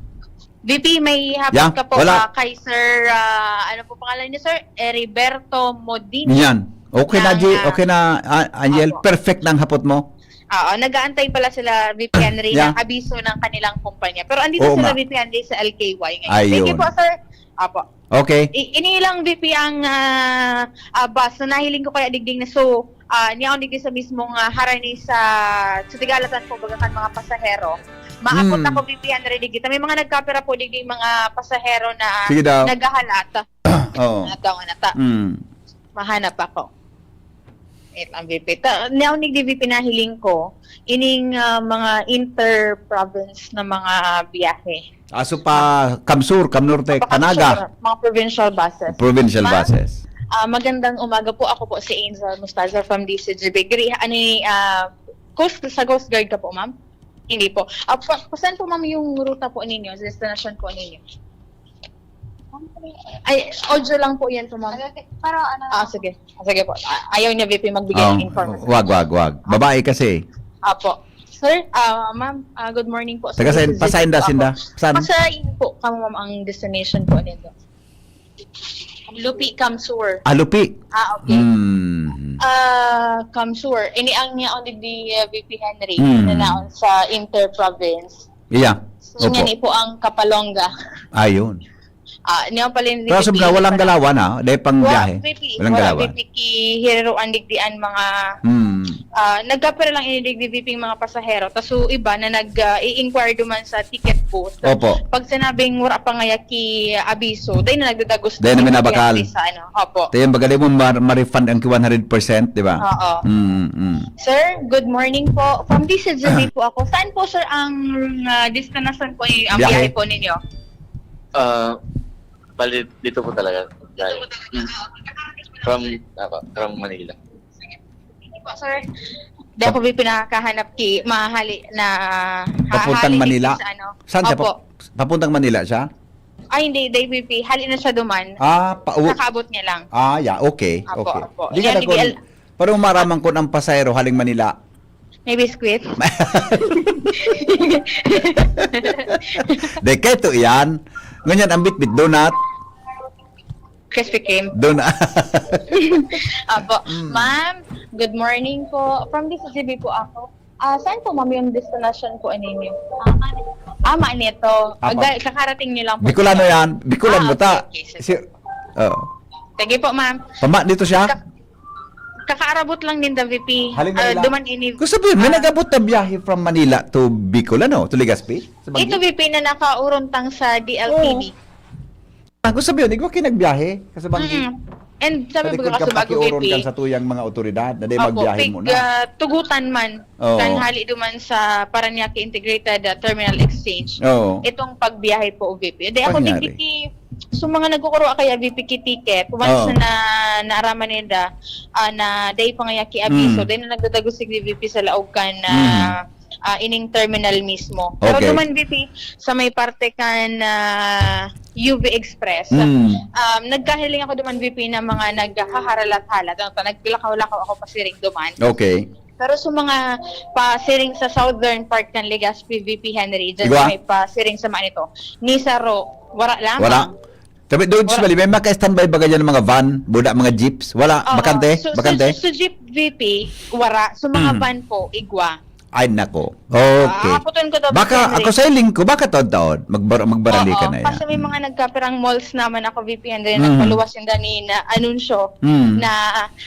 V P, may hapon Yeah, ka po, wala. ah, kay Sir, ah, ano po pangalan niyo, sir? Heriberto Modini. Yan. Okay na, Ng, G-, ah, okay na, ah, Angel. Opo. Perfect na ang hapot mo. Oo, nag-aantay pala sila, V P Henry, Yeah. ng abiso ng kanilang kumpanya. Pero andito Oo sila, nga. V P Henry, sa L K Y ngayon. Ayun. Thank you po, sir. Apo. Okay. I-, ini lang, V P, ang, ah, ah, bus na nahiling ko kaya digding na. So, ah, niya ako digdi sa mismong, ah, harani sa, sa Tigalatan po, baga kan mga pasahero. Maabot Hmm. ako, V P Henry, digdi. May mga nagkapira po digdi mga pasahero na Sige daw. naghahalat. Oo. Natawa na ta. Mm. Mahanap ako. Wait lang, V P. Ta-, niya ako digdi, V P, nahiling ko, ining, ah, mga inter-province na mga biyahe. Aso pa, Kamsur, Kamnorte, Kapag Canaga. Mga provincial buses. Provincial Ma'am, buses. ah, magandang umaga po. Ako po si Angel Mustaza from D C G B. Gri-, ano y-, ah, coast, sa Coast Guard ka po, ma'am? Hindi po. Ah, pa-, saan po, ma'am, yung ruta po ninyo? Destination po ninyo? Ay, audio lang po yan po, ma'am. Ano, te-, pero ano Ah, lang sige. Ah, sige po. Ah, ayaw niya, V P, magbigay Oh, ng information. wag, wag, wag. Babae kasi. Apo. Sir, ah, ma'am, ah, good morning po. Taga Sir saan? Jose Pasain da, Jose Sinda? Apo. Saan? Pasain po kamo, ma'am, ang destination po nito. Lupi, Kamsur. Ah, Lupi. Ah, okay. Hmm. Ah, Kamsur. Ini ang niya on digdi, ah, V P Henry, Hmm. na naon sa inter-province. Iya. So, Opo. yan po ang Kapalonga. Ayun. Ah, niya pala yung Pero sabi na, walang galawan, ah. Dahil pang Wa-, biyahe. V P, Walang wala, galawan. V P, kihiriroan digdi an mga, Hmm. ah, nagkapira lang ini digdi, V P, yung mga pasahero. Tas so, iba na nag, ah, i-inquire duman sa ticket booth. Opo. Pag sinabing wala pa ngaya ki abiso, dahil na nagdadagos Dahil na din minabakal. Sa ano. Opo. Tayo, baga di mo ma-, ma-refund ang ki one hundred percent, di ba? Oo. Mm, mm. Sir, good morning po. From D C G B po ako. Saan po, sir, ang, ah, destinasyon po ni-, ang Biyahe. biyahe po ninyo? Ah, bali, dito po talaga. Galing. Mm. From, ako, from Manila. Hindi po, sir. Di ako pinakahanap ki-, mahali na Papuntang hahali Manila? Sa ano. Saan siya Opo. pa-, papuntang Manila siya? Ay, hindi, di, V P. Hali na siya duman. Ah, pa-, u- Kakaabot niya lang. Ah, yeah, okay, Apo, okay. apo. Di ka Yan, nagkon-, di al- Pero maraman ko ng pasahero haling Manila. May biskwit? Di, keto yan. Ngunyan, ang bitbit, donut. Krispy Kreme. Donut. Apo. Mm. Ma'am, good morning po. From D C G B po ako. Ah, saan po, ma'am, yung destination po ninyo? Ah, Manila. Ah, Manila to. Apo. Aga-, kakarating niyo lang po. Bicolano yan. Bicolan Ah, mo ta. okay, okay, sige. Si, oh. Sige po, ma'am. Pama dito siya? Ka-, kakaarabot lang din, the V P. Haling Ah, Manila. duman ini-, Gusto sabihin, may ah. nag-abot na biyahe from Manila to Bicol, ano? To Legazpi? Sa Banggi? Ito, V P, na nakauruntang sa D L T V. Oo. Ah, gusto sabihin, igwa kayo nagbiyahe? Kasi Banggi. Mm. And sabi Sa ko likod nga ka sa bago, pakiuron V P. Kan sa tuyang mga otoridad na di Opo, magbiyahe pig, muna. ah, tugutan man. Oo. Kan hali duman sa Parañaque Integrated, ah, Terminal Exchange. Oo. Itong pagbiyahe po, V P. Di ako Pangyari. digdi, so mga nagkukuro kaya V P ki ticket, once Oo. na naaraman nila, ah, na day pangayaki abiso, Mm. then na nagdadagos si V P sa laog kan, Mm. ah, ah, ining terminal mismo. Pero Okay. duman, V P, sa may parte kan, ah, U V Express, Mm. um, nagkahiling ako duman, V P, na mga naghaharalat-halat. Ano to? Naglakaw-lakaw ako pasiring duman. Okay. Pero sa mga pasiring sa southern part kan Legazpi, V P Henry, dyan Igwa? sa may pasiring sa Manito, ni Saro, wala lamang. Wala. Sabi, doon sa Wala. Bali, may maka-standby ba ganyan ng mga van, buda, mga jeeps? Wala, Oo. bakante? So, Bakante? so, so jeep, V P, wara. So, mga Mm. van po, igwa. Ay, nako. Okay. Ah, aputon ko to, Baka, V P Henry. ako sa iling ko, baka taon-taon, magbar-, magbarali Oo, ka na yan. kasi may Mm. mga nagkapirang malls naman ako, V P Henry, Mm. nagpaluwas yung dani na anunsyo Mm. na,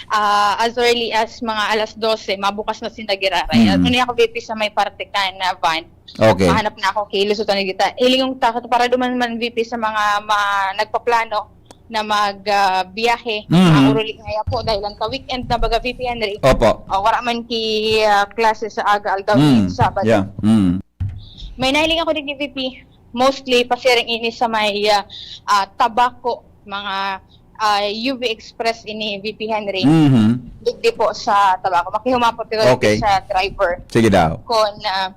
ah, as early as mga alas dose, mabukas na sinda giraray. Mm. At ngunit ako, V P, sa may parte ka na van, Okay. mahanap na ako, kilusutan na kita. Hilingon ta, para duman man, V P, sa mga ma-, nagpaplano na mag, ah, biyahe, Mhm. ah, uruli ngaya po, dahil ang ka-weekend na baga, V P Henry. Opo. Ah, wala man ki, ah, klase sa aga, aldaw, Mm. Sabado. Yeah. Mm. May nahiling ako digdi, V P. Mostly, pasiring ini sa may, ah, ah, Tabaco, mga, ah, U V Express ini, V P Henry. Mhm. digdi po sa Tabaco. Makihumapot ko Okay. sa driver. Sige daw. Kung, ah,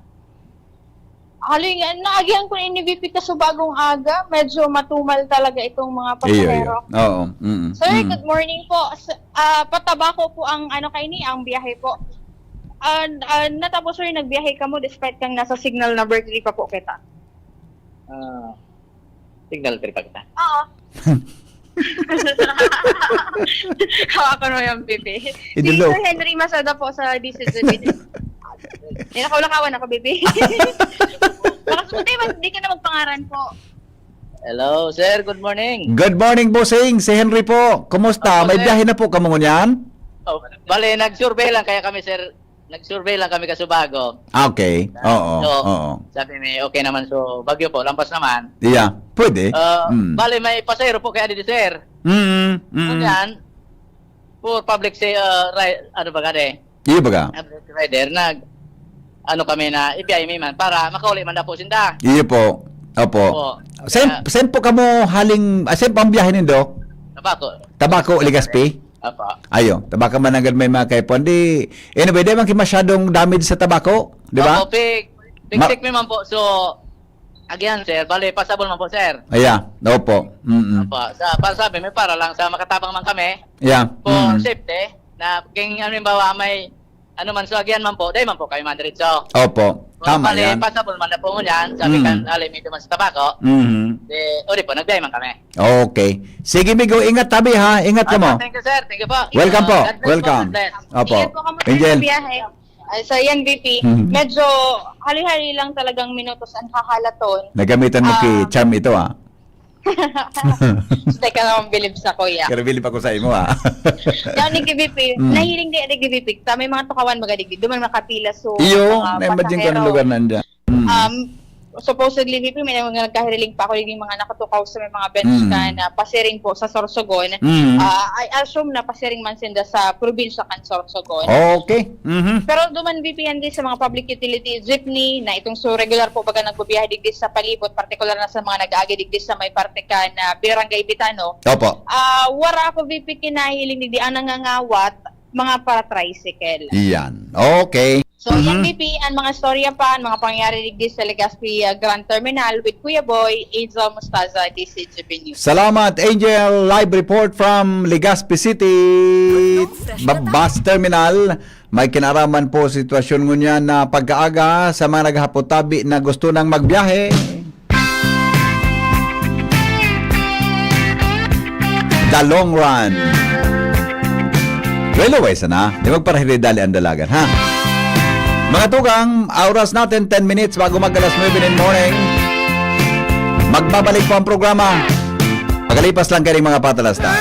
haloy nga, naagihan ko ini V P kasubagong aga, medyo matumal talaga itong mga Iyo, iyo. pasahero. Oo, mm, Sir, mm. good morning po. S-, ah, pa-Tabaco po ang, ano, kaini, ang biyahe po. Ah, ah, natapos, sir, nagbiyahe kamo despite kang nasa signal number three pa po kita. Ah, signal three pa kita. Oo. Hawakan mo yung pipi. Si Idolo. Sir Henry Masada po sa D C Z D. Yan, nakalakawan ako, baby. Baka sumunod, mas di ka na magpangaran po. Hello, sir. Good morning. Good morning, bossing. Si Henry po. Kumusta? Opo, May sir. biyahe na po kamo ngunyan? Oh, bale, nag-survey lang kaya kami, sir. Nag-survey lang kami kasubago. Ah, okay. Oo, So, oo. sabi may okay naman, so Baguio po, lampas naman. Yeah, pwede. Ah, Mm. bale, may pasahero po kaya dito, sir. Mm, mm. Ngunyan, for public say, ah, ri-, ano ba gani? Iyo baga? Public rider, nag-, ano kami na, ibiyahe mi man para makauli man daw po sinda. Iyo po. Opo. Opo. Saan, Kaya saan po kamo haling, ah, saan po ang biyahe nindo? Tabaco. Tabaco, Legazpi? Opo. Ayo, Tabaco man agad may mga kaipuhan. Di, anyway, di man ki masyadong damage sa Tabaco, di ba? Opo, pig, pig, Ma- pig mi man po. So, again, sir, bale, pasabol man po, sir. Ayan, opo. Mm-mm. Opo, sa, para sabi, may para lang sa makatabang man kami. Yeah. For Mm. safety, na kung halimbawa may ano man, so again man po, dahil man po kayo man diretso. Opo, So, tama bale, yan. pasabol man na po ngunyan, sabi Mm. kan, ali, medyo man sa Tabaco. Mm. Di, o di po, nagbiyahe man kami. Okay. Sige, Migo, ingat tabi ha. Ingat ka Opo, mo. thank you, sir. Thank you po. Welcome po. God bless po. Welcome. God bless. Opo. Ingat po kamo sa Angel. biyahe. Ay, so yan, V P. Mhm. Medyo hali-hali lang talagang minutos ang hahalaton. Nagamitan mo Ah. ki Charm ito, ah. Teka lang, bilib sa kuya. Pero bilib ako sa imo, ah. Yan, ni V P. Mm. Nahiling di, di V P. Ta, may mga tukawan, mga digdi. Duman makapila, so, Iyo, mga na-imagine ko anong pasahero. lugar na andyan. Mm. Um, supposedly, V P, may mga nagkahiriling pa ako, yung mga nakatukaw sa may mga bench Mm. ka na pasiring po sa Sorsogon. Mm. Ah, I assume na pasiring man sinda sa probinsya kan Sorsogon. Okay. Mhm. Pero duman, V P, yan din sa mga public utility jeepney na itong so regular po baga nagbibiyahe digdi sa palibot, partikular na sa mga nag-aagi digdi sa may parte kan Barangay Bitano. Opo. Ah, wara ako, V P, kinahiling digdi ang nangangawat, mga para-tricycle. Iyan. Okay. So, yan, Mhm. V P, ang mga storya pa, ang mga pangyayari digdi sa Legazpi, ah, Grand Terminal with Kuya Boy, Angel Mostaza, D C G B News. Salamat, Angel. Live report from Legazpi City, Ba-, bus terminal. May kinaraman po sitwasyon ngunyan na pagkaaga sa mga naghapot tabi na gusto nang magbiyahe. The long run. Railway sana. Di magparahiri dali ang dalagan, ha? Mga tugang, oras natin, ten minutes bago mag alas nuebe in morning. Magbabalik po ang programa. Pagalipas lang kaning mga patalastas.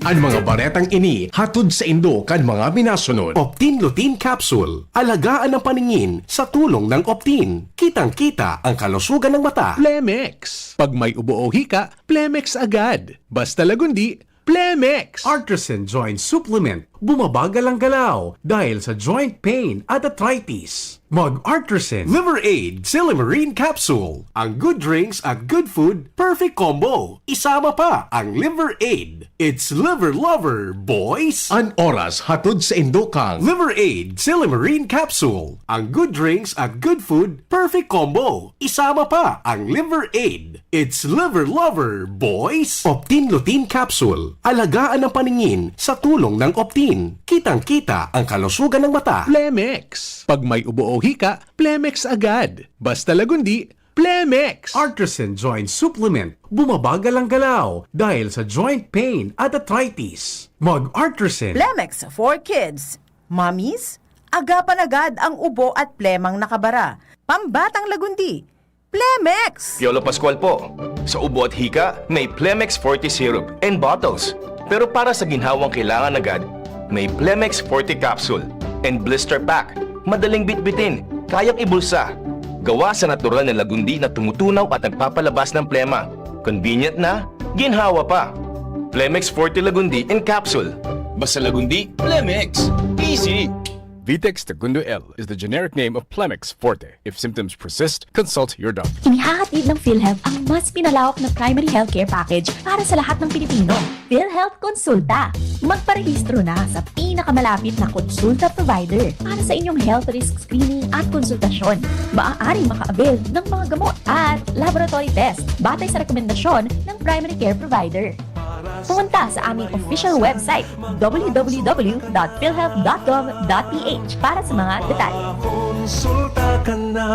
An mga baretang ini hatod saindo kan mga minasunod. Optin Lutein Capsule. Alagaan ang paningin sa tulong ng Optin. Kitang-kita ang kalusugan ng mata. Plemex. Pag may ubo o hika, Plemex agad. Basta Lagundi, Plemex. Artisan Joint Supplement. Bumabagal ang galaw dahil sa joint pain at arthritis. Mag Artisan Liver Aid Silymarin Capsule. Ang good drinks at good food, perfect combo. Isama pa ang Liver Aid. It's Liver Lover, boys! An oras hatod saindo kan Liver Aid Silymarin Capsule. Ang good drinks at good food, perfect combo. Isama pa ang Liver Aid. It's Liver Lover, boys! Optin Lutein Capsule. Alagaan ang paningin sa tulong ng Optin. Kitang-kita ang kalusugan ng mata. Plemex. Pag may ubo o hika, Plemex agad. Basta Lagundi, Plemex. Artisan Joint Supplement. Bumabagal ang galaw dahil sa joint pain at arthritis. Mag Artisan. Plemex for Kids. Mommies, agapan agad ang ubo at plemang nakabara. Pambatang Lagundi, Plemex! Piolo Pascual po. Sa ubo at hika, may Plemex Forte Syrup and bottles. Pero para sa ginhawang kailangan agad, may Plemex Forte Capsule and Blister Pack. Madaling bitbitin, kayang ibulsa. Gawa sa natural na lagundi na tumutunaw at nagpapalabas ng plema. Convenient na, ginhawa pa. Plemex Forte Lagundi in Capsule. Basta Lagundi, Plemex. Easy! Vitex Segundo L is the generic name of Plemex Forte. If symptoms persist, consult your doctor. Inihahatid ng PhilHealth ang mas pinalawak na primary healthcare package para sa lahat ng Pilipino. PhilHealth Konsulta. Magparehistro na sa pinakamalapit na konsulta provider para sa inyong health risk screening at konsultasyon. Maaaring maka-avail ng mga gamot at laboratory test batay sa rekomendasyon ng primary care provider. Pumunta sa aming official website, w w w dot philhealth dot gov dot p h para sa mga detalye. Konsulta ka na.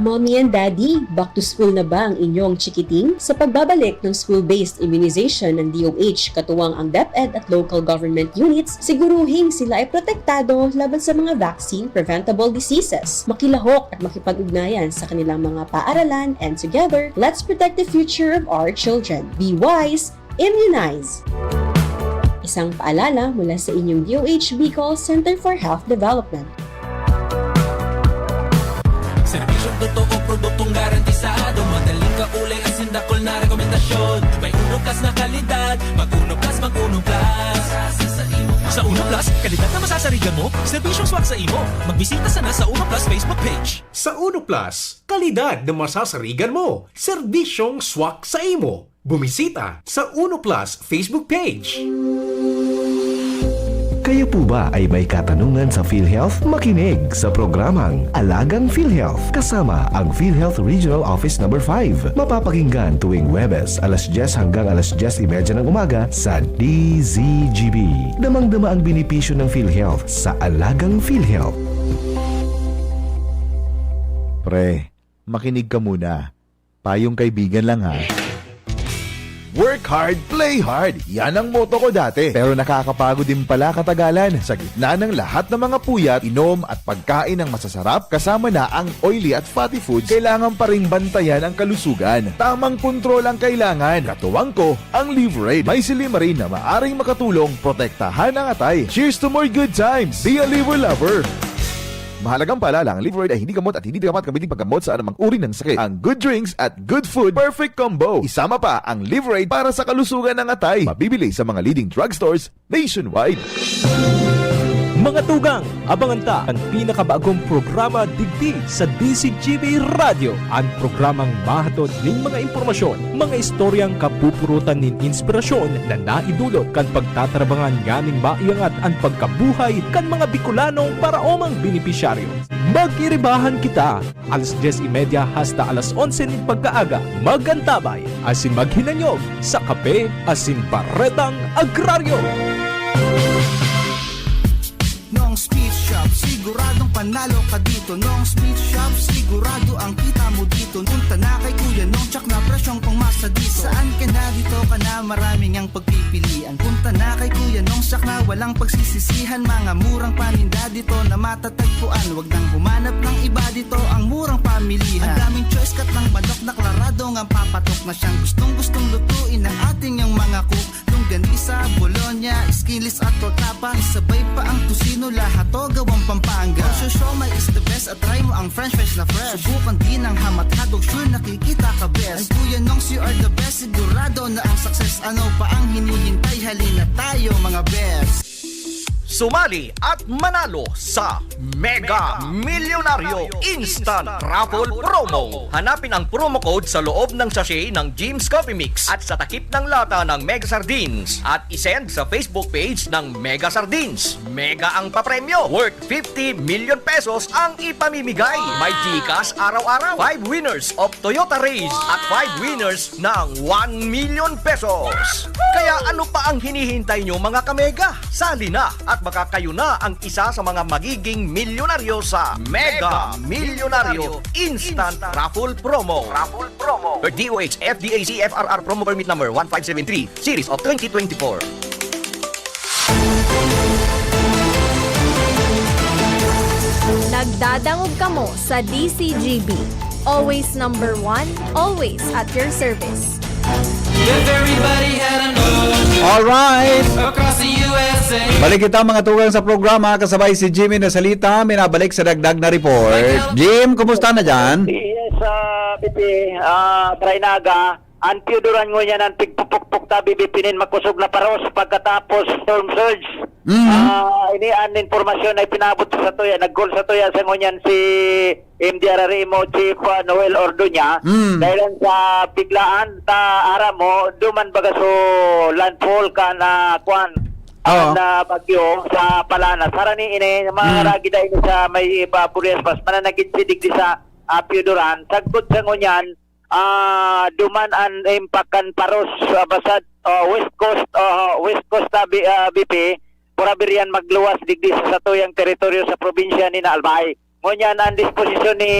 Mommy and Daddy, back to school na ba ang inyong chikiting? Sa pagbabalik ng school-based immunization ng D O H, katuwang ang DepEd at local government units, siguruhing sila ay protektado laban sa mga vaccine-preventable diseases. Makilahok at makipag-ugnayan sa kanilang mga paaralan, and together, let's protect the future of our children. Be wise, immunize! Isang paalala mula sa inyong D O H Bicol Center for Health Development. Serbisyong totoo, produktong garantisado. Madaling kaulay, asin dakul na rekomendasyon. May Uno Plus na kalidad. Mag Uno Plus, mag Uno Plus. Sa Uno Plus, kalidad na masasarigan mo, serbisyong swak sa imo. Magbisita sana sa Uno Plus Facebook page. Sa Uno Plus, kalidad na masasarigan mo, serbisyong swak sa imo. Bumisita sa Uno Plus Facebook page. Kayo po ba ay may katanungan sa PhilHealth? Makinig sa programang Alagang PhilHealth kasama ang PhilHealth Regional Office Number five. Mapapakinggan tuwing Huwebes alas dyes hanggang alas dyes y media ng umaga sa D Z G B. Damang-dama ang benepisyo ng PhilHealth sa Alagang PhilHealth. Pre, makinig ka muna. Payong kaibigan lang ha. Work hard, play hard. Yan ang motto ko dati. Pero nakakapagod din pala katagalan. Sa gitna ng lahat ng mga puyat, inom at pagkain ng masasarap, kasama na ang oily at fatty foods, kailangan pa ring bantayan ang kalusugan. Tamang kontrol ang kailangan. Katuwang ko, ang Liveraid. May silymarin na maaring makatulong protektahan ang atay. Cheers to more good times! Be a Liver Lover! Mahalagang paalala, ang Liveraid ay hindi gamot at hindi dapat gamitin paggamot sa anumang uri ng sakit. Ang good drinks at good food, perfect combo. Isama pa ang Liveraid para sa kalusugan ng atay. Mabibili sa mga leading drugstores nationwide. Mga tugang, abangan ta an pinakabagong programa digdi sa D Z G B Radyo, an programang mahatod nin mga impormasyon, mga istoryang kapupurutan nin inspirasyon na naidulot kan pagtatabangan nganing maiangat an pagkabuhay kan mga Bicolanong paraomang benepisyaryo. Magkiribahan kita, alas dyes y media hasta alas onse nin pagkaaga. Mag-antabay asin maghinanyog sa Kape asin Baretang Agraryo. Nong Speed Shop, siguradong panalo ka dito. Nong Speed Shop, sigurado ang kita mo dito. Punta na kay Kuya Nong, tsak na presyong pangmasa dito. Saan ka na, dito ka na, maraming ang pagpipilian. Punta na kay Kuya Nong, tsak na walang pagsisisihan. Mga murang paninda dito na matatagpuan. Wag nang humanap ng iba dito, ang murang pamilihan. Ang daming choice, cut ng manok na klarado ngang papatok na siyang gustong-gustong lutuin ng ating yang mga cook. Longganisa, bologna, skinless at tortapa. Isabay pa ang tocino, lahat to gawang Pampanga. Ang siomai is the best at try mo ang french fries na fresh. Subukan din ang ham at hotdog, sure nakikita ka best. Ang Kuya Nongs, you are the best, sigurado na ang success. Ano pa ang hinihintay? Halina tayo, mga best. Sumali at manalo sa Mega Milyonaryo Instant Raffle Promo. Hanapin ang promo code sa loob ng sachet ng Jim's Coffee Mix at sa takip ng lata ng Mega Sardines at isend sa Facebook page ng Mega Sardines. Mega ang papremyo, worth fifty million pesos ang ipamimigay. May GCash araw-araw, five winners of Toyota Raize at five winners ng one million pesos. Kaya ano pa ang hinihintay nyo, mga kamega? Sali na at baka kayo na ang isa sa mga magiging milyonaryo sa Mega Milyonaryo Instant Raffle Promo. Raffle Promo. Per D O H F D A C F R R Promo Permit Number one five seven three, Series of twenty twenty-four. Nagdadangog kamo sa D C G B. Always number one, always at your service. If everybody had a nose Alright! across the U S A. Balik kita, mga tugang, sa programa, kasabay si Jimmy na salita, minabalik sa dagdag na report. Jim, kumusta na dyan? Yes, ah, Pipi, ah, Baraynaga, An Pioduran ngunyan an pigpupukpok ta, B B P, nin makosog na paros pagkatapos storm surge. Mhm. Ah, ini an impormasyon na ipinaabot sa satuya. Nag-call sa satuya sa ngunyan si M D R R M O Chief, ah, Noel Ordoña. Mm. Dahil sa biglaan ta, aram mo, duman baga so landfall kan, ah, kuan, Oo. an, ah, bagyo sa Palanas. Harani ini, mga Mm. ragi dahil sa may, ah, Purias Pass, mananagid si digdi sa, ah, Pioduran. Sagkod sa ngunyan, ah, duman an impact kan paros, ah, basta, ah, West Coast, ah, West Coast, ah, B-, ah, B P, pura biriyan magluwas digdi sa satuyang teritoryo sa probinsya ni Albay. Ngunyan, ang disposisyon ni,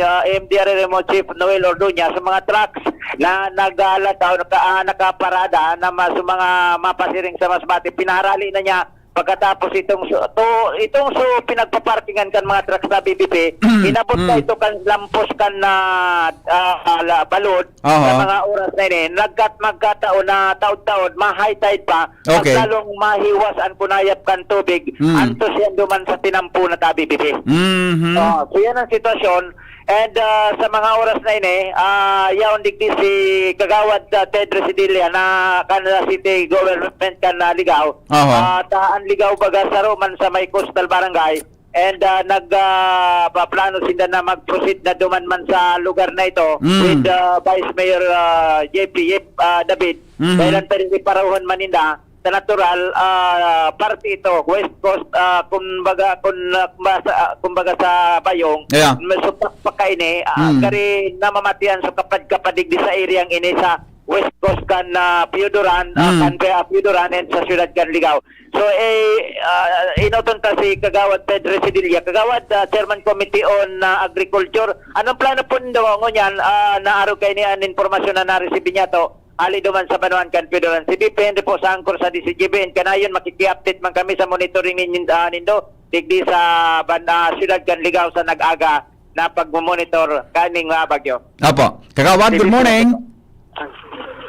ah, M D R R M O Chief Noel Ordoña sa mga trucks na naglalataw, naka-, ah, nakaparada na mas, mga mapasiring sa Masbate, pinaharali na niya. Pagkatapos itong su-, to, itong su-, pinagpaparkingan kan mga trucks na B B P, Mm, inabot na mm. ito kan lampos kan, ah, ah, la-, balod Aha. sa mga oras na ini. Nagkat-, magkataon na taod-taod, ma-high tide pa, Okay. maglalong mahiwas ang kunayap kan tubig, Mm. antos yan duman sa tinampo na ta B B P. Mhm. Oh, so yan ang sitwasyon. And, ah, sa mga oras na ini, ah, yaon digdi si Kagawad, ah, Ted Residilla na kan City Government kan, ah, Ligao. Aha. At, ah, an Ligao baga saro man sa may coastal barangay. And, ah, nag, ah, paplano sinda na mag-proceed na duman man sa lugar na ito Mm. with, ah, Vice Mayor, ah, J P, Yep, ah, David. Mhm. Dahil ang pinagpaparohon man ninda, sa natural, ah, parte ito, West Coast, ah, kumbaga, kun-, ah, kumbaga sa, kumbaga sa Bayong, Yeah. mas supak pa kaini, ah, Mm. kari namamatian sa kapad-kapad digdi sa area ang ini sa West Coast kan, ah, Pioduran, ah, Mm. kan Pe-, ah, Pioduran and sa siyudad kan Ligao. So, eh, ah, inoton ta si Kagawad Ted Residilla. Kagawad, ah, Chairman Committee on, ah, Agriculture, anong plano po nindo ngunyan, ah, naaro kaini an impormasyon na naresibi niyato? Ali duman sa banwaan kan Pioduran. Si B P Henry po sa angkor sa D C G B, and kanayon makiki-update man kami sa monitoring nin-, ah, nindo digdi sa ban-, ah, siyudad kan Ligao sa nag-aga na pagmo-monitor kaning, ah, bagyo. Apo. Kagawad, good morning.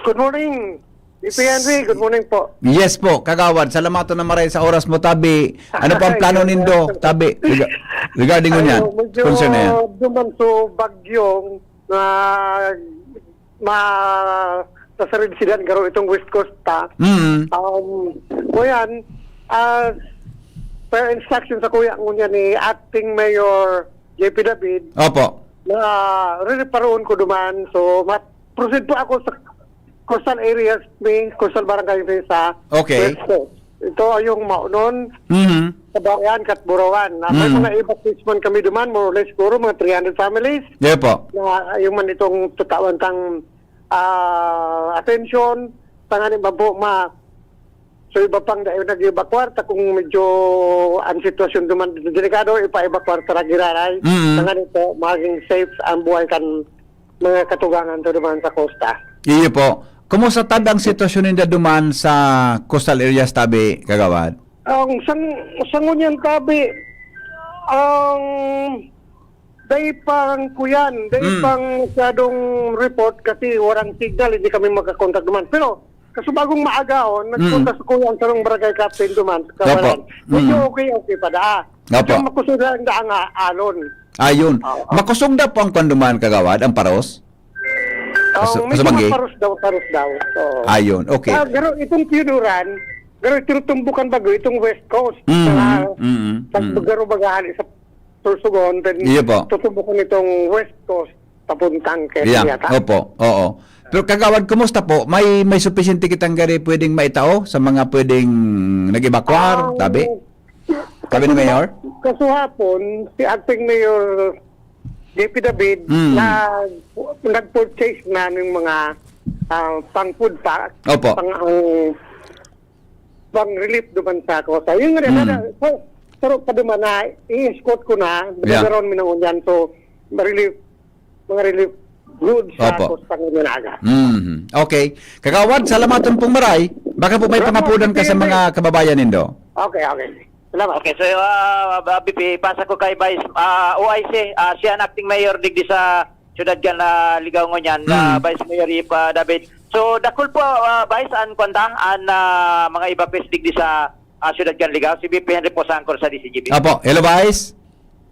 Good morning, B P Henry. Good morning po. Yes po, Kagawad. Salamaton na maray sa oras mo, tabi. Ano po ang plano nindo, tabi, rega-, regarding ngunyan? Ayo, medyo Concern na yan. duman so bagyong na ma-, sa sarid sila, garo itong West Coast ta. Mm. Um, kuyan, ah, per instruction sa kuya ngunyan ni Acting Mayor J P David, Opo. na rereparoon ko duman. So, ma-, proceed po ako sa coastal areas, may coastal barangay may sa Okay. West Coast. Ito ay yung Maonon, Mhm. Kabayan, Katburawan. Na may Mm. mga evacuees man kami duman, more or less siguro mga three hundred families. Yeah po. Na yung man itong tatawan tang, ah, atensyon, tanganing ba po ma-, so iba pang dahil nag-evacuar, ta kung medyo ang sitwasyon duman delikado, ipa-evacuar ta giraray. Mm. Tanganing po, maging safe ang buhay kan mga katugangan ta duman sa kosta. Iyo po. Kumusta tabi ang sitwasyon ninda duman sa coastal areas tabi, Kagawad? Ang sang-, sa ngunyan tabi, ang dai pang kuyan, dai Mm. pang masyadong report kasi walang signal, hindi kami makakontak duman. Pero kasubagong maagahon, Mm. nagpunta sa kuya ang sarong barangay captain duman sa Opo. Kawalan. Medyo Mm. okay, okay pa daa. Opo. Medyo makusog lang daa nga alon. Ayun. Oo. Makusog na po ang kwan duman, Kagawad, ang paros? Ang Kasu-, medyo kasabanggi? maparos daw, paros daw. Oo. Ayun, okay. Ah, pero itong Pioduran, pero itong tumbukan bago, itong West Coast. Mm, Sa, mm, sa mm. Garo Bagahali, sa Sorsogon, then Iyo po. tutubukan itong West Coast, papuntang Quezon Yeah, yata. opo, oo. Pero Kagawad, kumusta po? May, may supisyente kitang gari pwedeng maitao sa mga pwedeng nag-evacuar, Ang tabi? Sabi ni kasu-, Mayor? kasuhapon, si Acting Mayor J P David Mm. na nag-purchase na ng mga, ah, pang food pack, Opo. pang, ang, pang relief duman sa Costa. Yung nga, Mm. na, so, pero pa duman na, i-escort ko na, Yeah. nagkakaroon mi ng unyan. So, relief, mga relief goods sa Opo. Costa ngayon na aga. Mhm. Okay. Kagawad, salamaton pong maray. Baka po may Salamat, pangapudan ka sa P P N. mga kababayan nindo. Okay, okay. Salamat. Okay, so, ah, ah, B P, pasa ko kay Vice, ah, O I C, ah, siya ang acting mayor digdi sa siyudad kan, ah, Ligao ngunyan, ah, Hmm. Vice Mayor Yip, ah, David. So, dakul po, ah, Vice, an, kwan ta, an, ah, mga evacuees digdi sa, ah, siyudad kan Ligao. Si B P Henry po sa angkor sa D C G B. Apo, hello, Vice.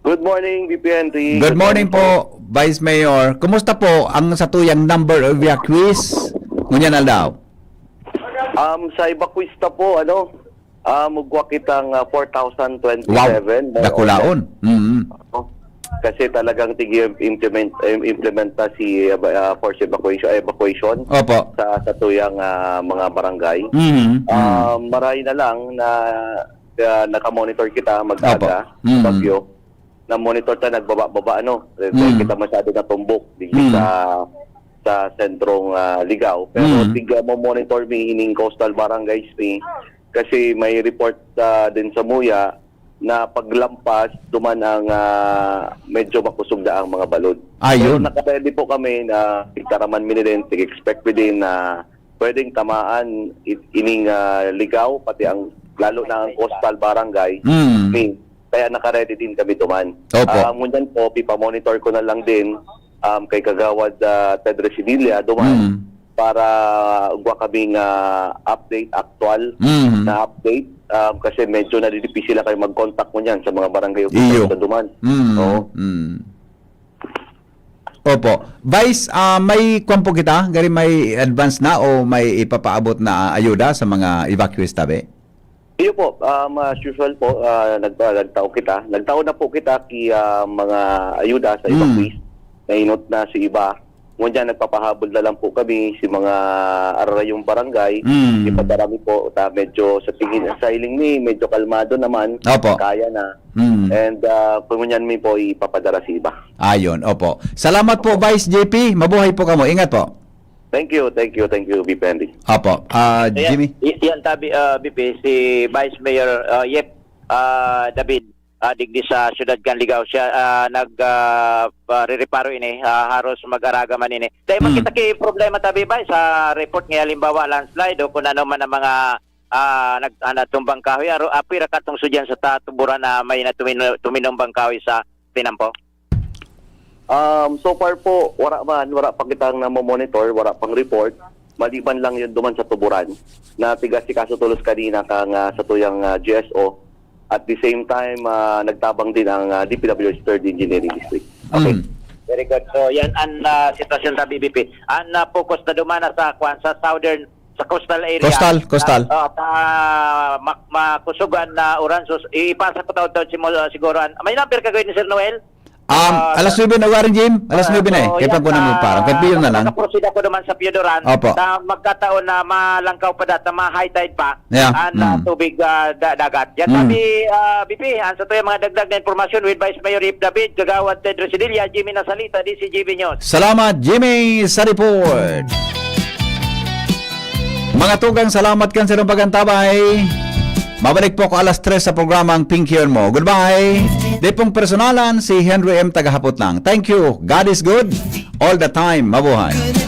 Good morning, V P Henry. Good morning po, Vice Mayor. Kumusta po ang satuyang number of evacuees ngunyan aldaw? Um, sa evacuees ta po, ano, ah, mugwa kitang ah, four thousand twenty-seven. Wow, dakulaon. Mm. Kasi talagang tigi-implement, im- implementa si ah, force evacuation, evacuation Opo. sa satuyang ah, mga barangay. Mm. Um, maray na lang na ah, nakamonitor kita mag-aga, Opo. Mm. Baguio. Na-monitor ta, nagbaba-baba, ano. Dahil Mm. kita masyado natumbok, digdi Mm. sa sa sentrong ah, Ligao. Pero Mm. tig mo monitor mi ining coastal barangays mi kasi may report ah, din sa Muya na paglampas duman ang ah, medyo makusog na ang mga balod. Ayun. Pero nakaready po kami na tigtaraman mi din, tig-expect mi din na pwedeng tamaan it- ining ah, Ligao, pati ang lalo na ang coastal barangay. Mm. Mi, kaya nakaready din kami duman. Opo. Ah, ngunyan po, pipamonitor ko na lang din um, kay Kagawad ah, Ted Residilla duman Mm. para ugwa kaming ah, update actual Mm. na update um, kasi medyo nadidipisi lang kayo mag-contact ngunyan sa mga barangay Iyo. officials na duman. Mm. Oo. Mm. Opo. Vice, ah, may kwan po kita? Gari may advance na o may ipapaabot na ayuda sa mga evacuees tabi? Iyo po, um, as usual po, ah, nag, ah, nagtao kita. Nagtao na po kita ki ah, mga ayuda sa Mm. evacuees. Nainot na si iba. Ngunyan, nagpapahabol na lang po kami si mga ararayong barangay. Mm. Ipadarami po, ta medyo sa tingin, sa hiling mi, medyo kalmado naman. Opo. Kaya na. Mm. And uh, kung ngunyan mi po, ipapadara si iba. Ayon, opo. Salamat po, Vice J P. Mabuhay po kamo. Ingat po. Thank you, thank you, thank you, V P Henry. Opo. Ah, Ayan, Jimmy? y- yan tabi, ah, B P, si Vice Mayor ah, Yep ah, David, ah, digdi sa siyudad kan Ligao, siya ah, nag ah, ah, rireparo ini, ah, haros mag-araga man ini. Dahil man Hmm. kita ki problema tabi, Vice, sa report nga halimbawa landslide o kung ano man ang mga ah, nag ah, natumbang kahoy, aro apoy ra katong sudyan sa tatuburan na may natumino, tuminumbang kahoy sa tinampo. Um, so far po, wala man, wala pa kitang namomonitor, wala pang report. Maliban lang yun duman sa tuburan na tigasikaso tulos kanina kang ah, sa tuyang ah, G S O. At the same time, ah, nagtabang din ang ah, D P W H Third Engineering District. Okay. Mm. Very good. So, yan ang ah, sitwasyon sa B B P. Ang ah, focus na dumana sa kwan sa southern, sa coastal area. Coastal, coastal. Sa, oh, sa mak- makusugan na oran. So, ipasa ko taon-taon si mo, siguro. An, may number ka gawin ni Sir Noel? Um, Ah, alas nuebe na, Warren Jim. Alas nuebe na eh. So, Kaya yan, pag ko na ah, magparang. Kaya piyon na lang. Nakaproceed ako naman sa Piodoran Opo. na magkataon na malangkaw pa data, ma-high tide pa Yeah. ang ah, Mm. tubig ah, da- dagat. Yan Mm. sabi, ah, B P, ang sa tuya mga dagdag na impormasyon with Vice Mayor Yip David, Kagawad Ted Residilla, Jimmy Nasalita, D C G B News. Salamat, Jimmy, sa report. Mga tugang, salamat kan sa inyong pagantabay. Mabalik po ako alas tres sa programang Pinkiyon Mo. Goodbye. Di pong personalan, si Henry M. Tagahapot lang. Thank you. God is good. All the time. Mabuhay.